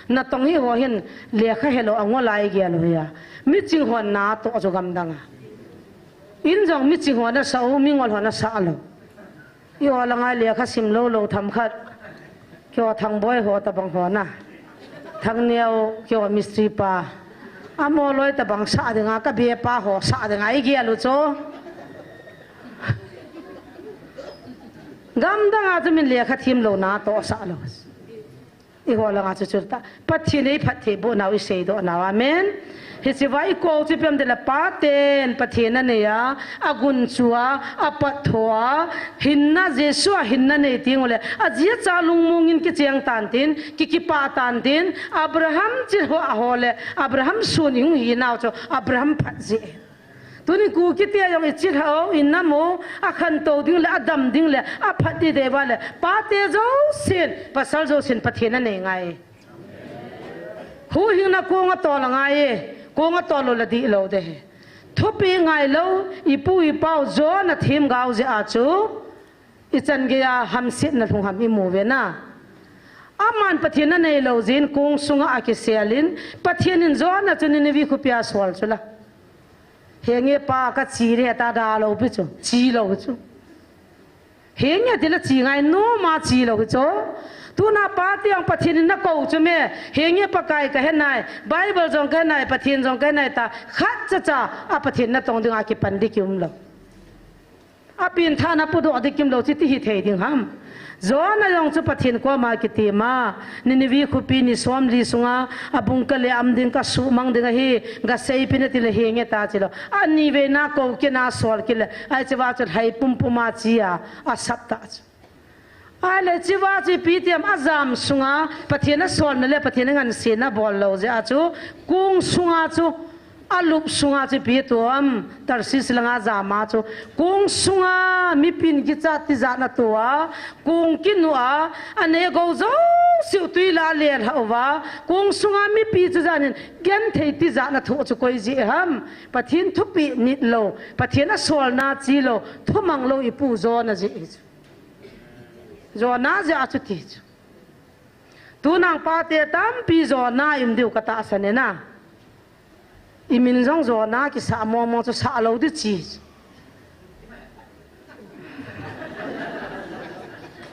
Natong hi ho hin lekha helou angol a igel u hi a. Miching hon natoh chu gamdang a. In jong miching hon asah u, mingol hon asah lou. Eiho langa lekha sim lou lou themkhat. Keiho Thangboi ho tabang ho na. Thangneo keiho mistri pa. Amaho loi tabang sah dinga, kabe pa ho sah dinga igel u chu. Gamdang a chu min lekha thiem lou natoh sah lou. Eiho langa chu chu ta. Pathen in eiphatthei boh nau isei doh nau. Amen. Hiche va i kou chu ipi ham itile paten Pathen anei a, agunchu a, apatthou a, hinna Jesu a hinna nei teng ule, ajia cha lungmong in kicheng tan tin, ki, kipah tan tin, Abraham chilhah ho le, Abraham sun i hung hi nau chu, Abraham phat jeh. Tuni Kuki te jong i chilhah u, i nam u, akhantou ding le, adam ding le, aphat ding dei uva le, pate jousen, pasal jousen Pathen anei ngai. Huhhingna kong atol angai e, kong atol lou le dihlou ding ahi. Thupeh ngai lou, i pu i pau Jonah themgao jeh a chu, i chan gei a hamsetna lhung ham i mu uve na. Aman Pathen anei lou jeh in kong sunga akisel in, Pathen in Jonah chu Nineveh khopi a asol chu la. Henge pa kache ding ahi tia dalou pi chu, che lou chu. Henge tile che ngai nom a che lou hi chu. Tuna pate jong Pathen in nakou chu me, henge Pakai kahe nai, Bible jong kahe nai, Pathen jong kahe nai tia, khat cha cha a Pathen natong dinga kipan ding kium lou. Apenthahna podoh ding kium lou chu iti hithei ding ham. Jonah jong chu Pathen koma kitem a, Nineveh khopi ni somli sunga, abung kale am ding, kasuhmang ding ahi, gasei pin atile henge tia che lou. Ani vei nakou kit a asol kit le, ahi che uva chu lhai pumpum a che a, asap ta chu. Ahile hiche uva chu ipi ti ham, ajam sunga Pathen asolna le Pathen angansena abol lou jeh a chu, kong sunga chu, alup sunga chu ipi ato ham, Tarshish langa jam a chu, kong sunga mipin kichat tijat ato a, kong kinu a, aneh gou jouse u twi lah a alelhah uva, kong sunga mipi chu jan in genthei tijat athoh chu koi jeh ham, Pathen thupeh nit lou, Pathen asolna che lou, thumang lou i pu Jonah jeh hi chu. Jonah jeh a chu ti chu. Tuna pate tampi Jonah i um diu katahsan e na. I min jong Jonah kisah mong mong chu sah lou ding che.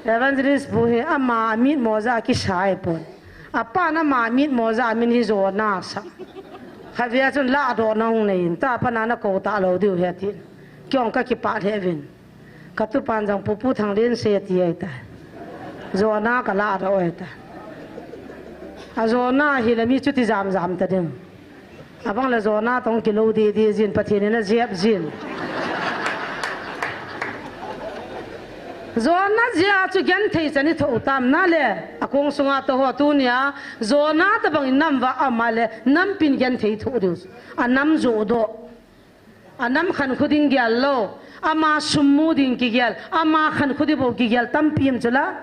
Evangelist pu hi ama mitmo jeh a kisah ahipon. Apan ama mitmo jeh a min hi Jonah asah. Khatvei a chun lahdohna hung nei in, tua pat a nakou talou diu ahi atin. Kei jong kakipah lheh uvin. Katupan jong Pu Pu Thanglen sei ati ahitai. Jonah kalahdoh ahitai. A Jonah hile mi chuti jam jam ta ding. Abang le Jonah toh kilou deh deh jin, Pathen in ajep jin. Jonah jeh a chu genthei chan ithoh tam na le, akong sunga toh ho tunia, Jonah tabang in nam uva um a le, nampin genthei thoh diu. Anam johdoh. Anam khankho ding gel lou, ama sum mu ding kigel, ama khankho ding bou kigel tampi um chu la.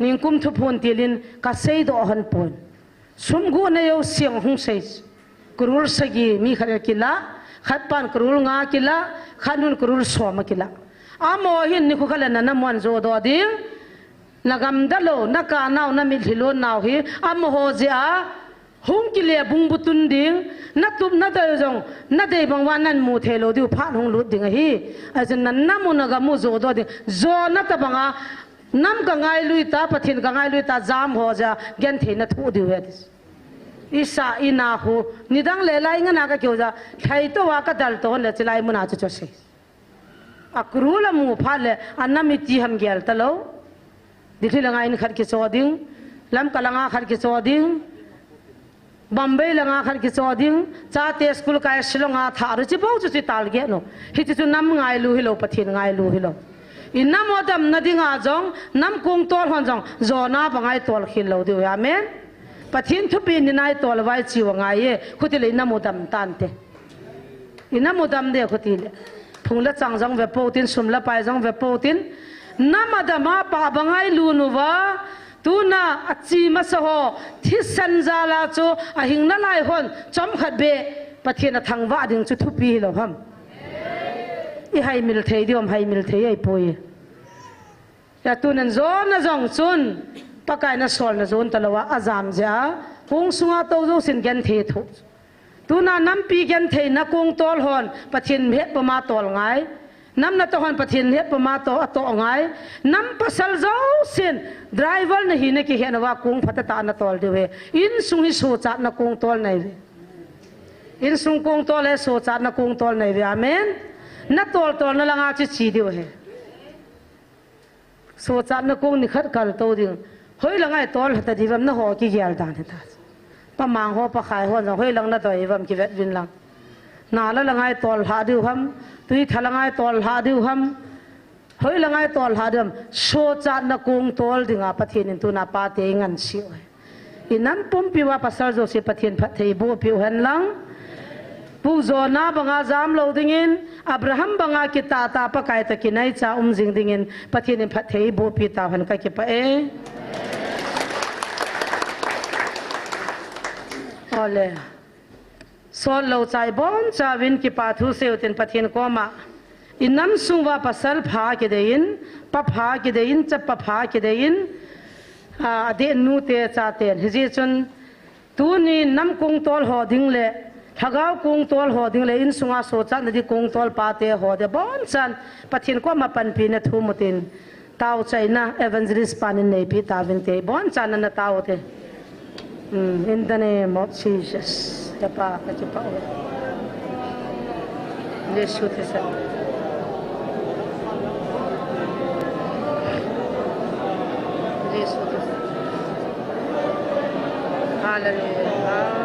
Nikum thuphon tilin kaseidoh hon pon. Sum guhna jouse hung sei. Crore sagi mi khat in akilah, khat pan crore nga akilah, khat nun crore som akilah. Amaho hin nikho khat le nanam u ajoh doh ding. Nagamda lou, nakah nau, namitlhi lon nau hi, amaho jeh a, hung kile bungbu tun ding, natup nadei jong, nadei bang uva namu thei lou diu, phat hung lut ding ahi. Ahin nanam u nagam u joh doh ding, Jonah tabang a, nam kangailui ta, Pathen kangailui ta, jam ho jeh a, genthei nathoh diu ahi. Isah ina khu, nidang le lai ngana kakihou jeh a, lhai tou a kadal tou hon le chilai mun a chu chu sei. A crore amu phat le, anam iti ham gel talou. Delhi langa in khat kichoh ding, Lamka langa khat kichoh ding, Bombay langa khat kichoh ding, chate school kai Shillong a thah ru chi bou chu chi target u. Hiche chu nam ngailu hilou, Pathen ngailu hilou. I nam u damna dinga jong, nam kong tol hon jong, Jonah banga itol khel lou diu. Amen. Pathen thupi ni nai tol vai chiu angai e, khuti le inam u dam tante. Inam u dam de khuti le. Phung le chang jong ve po tin, sum le pai jong ve po tin. Nam a dam a pa bangai lun uva, tuna a chi masa ho, thisan jal a chu a hing nalai hon, chomkhat be, Pathen a thangvah ding chu thupi hilou ham. I haimil thei diu ham, haimil thei ahi poi. Tua tunin jona jong chun, Pakai na solna jon talou a, a jam jeh a, kong sunga tou jousen genthei thoh. Tuna nampi gentheina kong tol hon, Pathen hetpum a tol ngai. Nam natoh hon Pathen hetpum a toh, a toh ngai. Nam pasal jousen, driver na hina kihetna uva kong phatah tah a na tol diu ahi. Insung hi sochatna kong tol na ahi. Insung kong tol le sochatna kong tol na ahi. Amen. Na tol tol na langa chu chi diu ahi. Sochatna kong nikhat kal tou ding. Hoilanga i tol lha ta diu ham, na ho kigel dan hita. Pa mang ho, pa khai ho jong hoilang na doi u ham kivet uvin lang. Nala langa i tol lha diu ham, tuitha langa i tol lha diu ham. Hoilanga i tol lha diu ham, sochatna kong tol dinga Pathen in tuna pate i ngansi u ahi. I nam pumpi uva pasal jouse Pathen phatthei boh peh u hen lang. Pu Jona banga jam lou dingin, Abraham banga kitah tah Pakai toh kinaicha um jing dingin, Pathen in phatthei boh peh tau hen, ka kipah e. Ole. Sot lou chai boncha uvin kipa thu seiyu tin Pathen koma. I nam sung uva pasal pha kidei in, pa pha kidei in, chapa pha kidei in, a, adeh nu te cha ten. Hijeh chun, tuni nam kong tol ho ding le, lhagao kong tol ho ding le, insunga sochatna di kong tol pate ho ding bonchan, Pathen koma panpina thum u tin. Tao chaina evangelist pan in neipi tauvin te. Bonchan na tao te. Mm, in the name of Jesus. Yapa, ka kipah u. Jesu te sa. Jesu te sa. Hallelujah.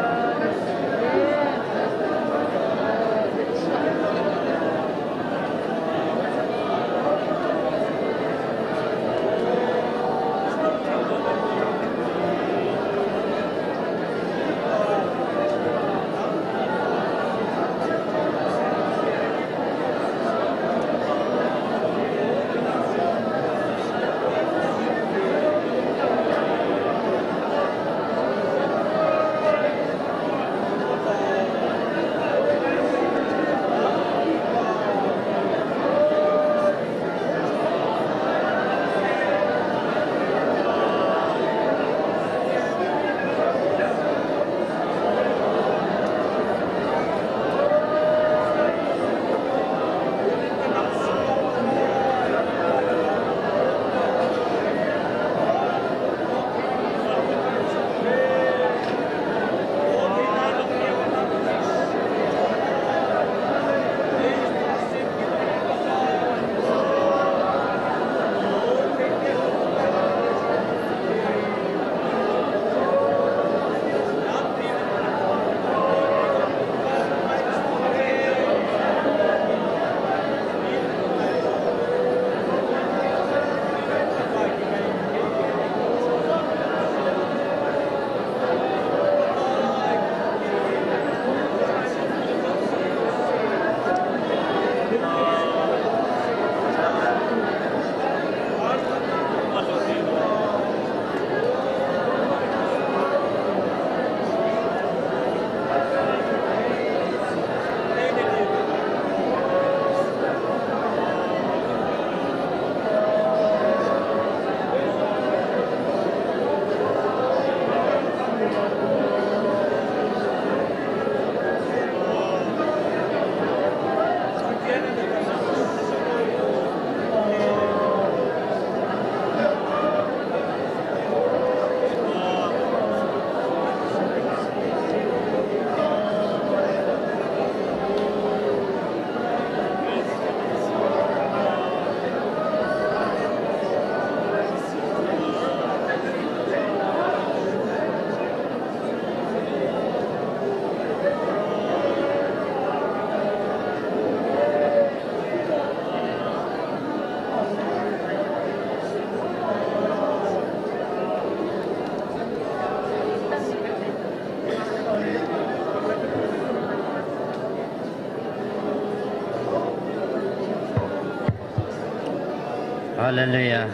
Hallelujah.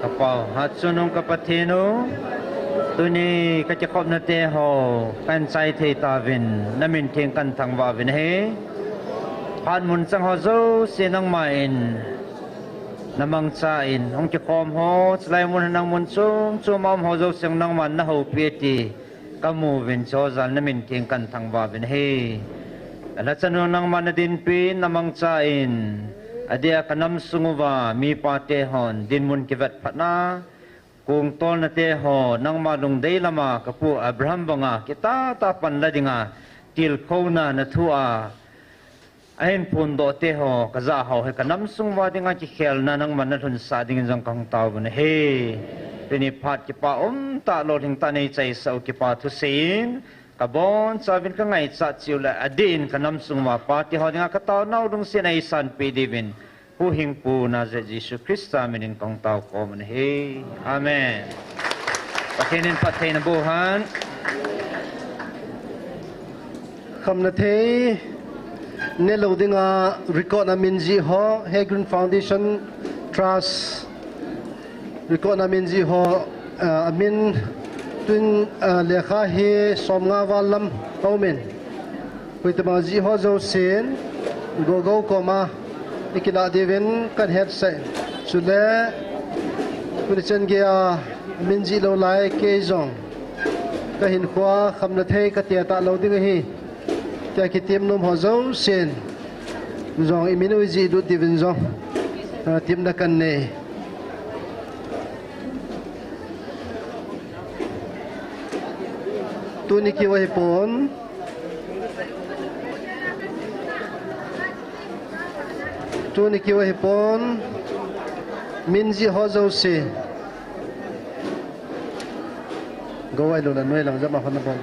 Ka Pa u, hatchungnung ka Pathen u, tuni ka kikhopna te ho, kan chai thei tauvin, na min theng kan thangvah uvin ahi. Phat mun chang ho jouse nangma in, na mangcha in, hung kikhom ho, chulai mun nang mun chom chom a um ho jouse nangman na houpi e ti, ka mu uvin, chujal na min theng kan thangvah uvin ahi. Ka lhachanu nangman na dinpi in, na mangcha in, adeh a ka nam sung uva, mipa te hon, dinmun kivet phatna, kong tolna te ho, nangma lungdei lama, ka pu Abraham banga, kitah tah a panla dinga, tilkhouna na thu a, ahin phondoh te ho, ka jah ho hi ka nam sung uva dinga kikhelna nangman na lhunsah dingin jong ka hung taovin ahi. Tuni phat kipa umtah lolhing tah nei chaisah u kipa thusei in, ka bonchauvin ka ngaichat cheh u le adeh in ka nam sung uva pa te ho dinga ka taonau lungset a eisanpeh diuvin, huhhingpu Nazareth Jesu Christa min in ka hung tao khom un ahi. Amen. Pathen in phattheina boh hen. Khamna thei nelou dinga record a min jih ho, Hegrin Foundation Trust record a min jih ho, ah, amin tun, ah, lekha hi somnga val lam aumin. Koitabang jih ho jousen, Gogo koma ikilah diuvin kan hetsah. Chule, tuni chan geiya min jih lou lai kei jong, ka hinkhoa khamna thei ka teh talou ding ahi tia kitem nom ho jousen jong imin u ijih lut diuvin jong, ah, temna kan nei. Tuni keu ahipon. Tuni keu ahipon. Min jih ho jouse. Go ai lou la noi lang jama hon na bol.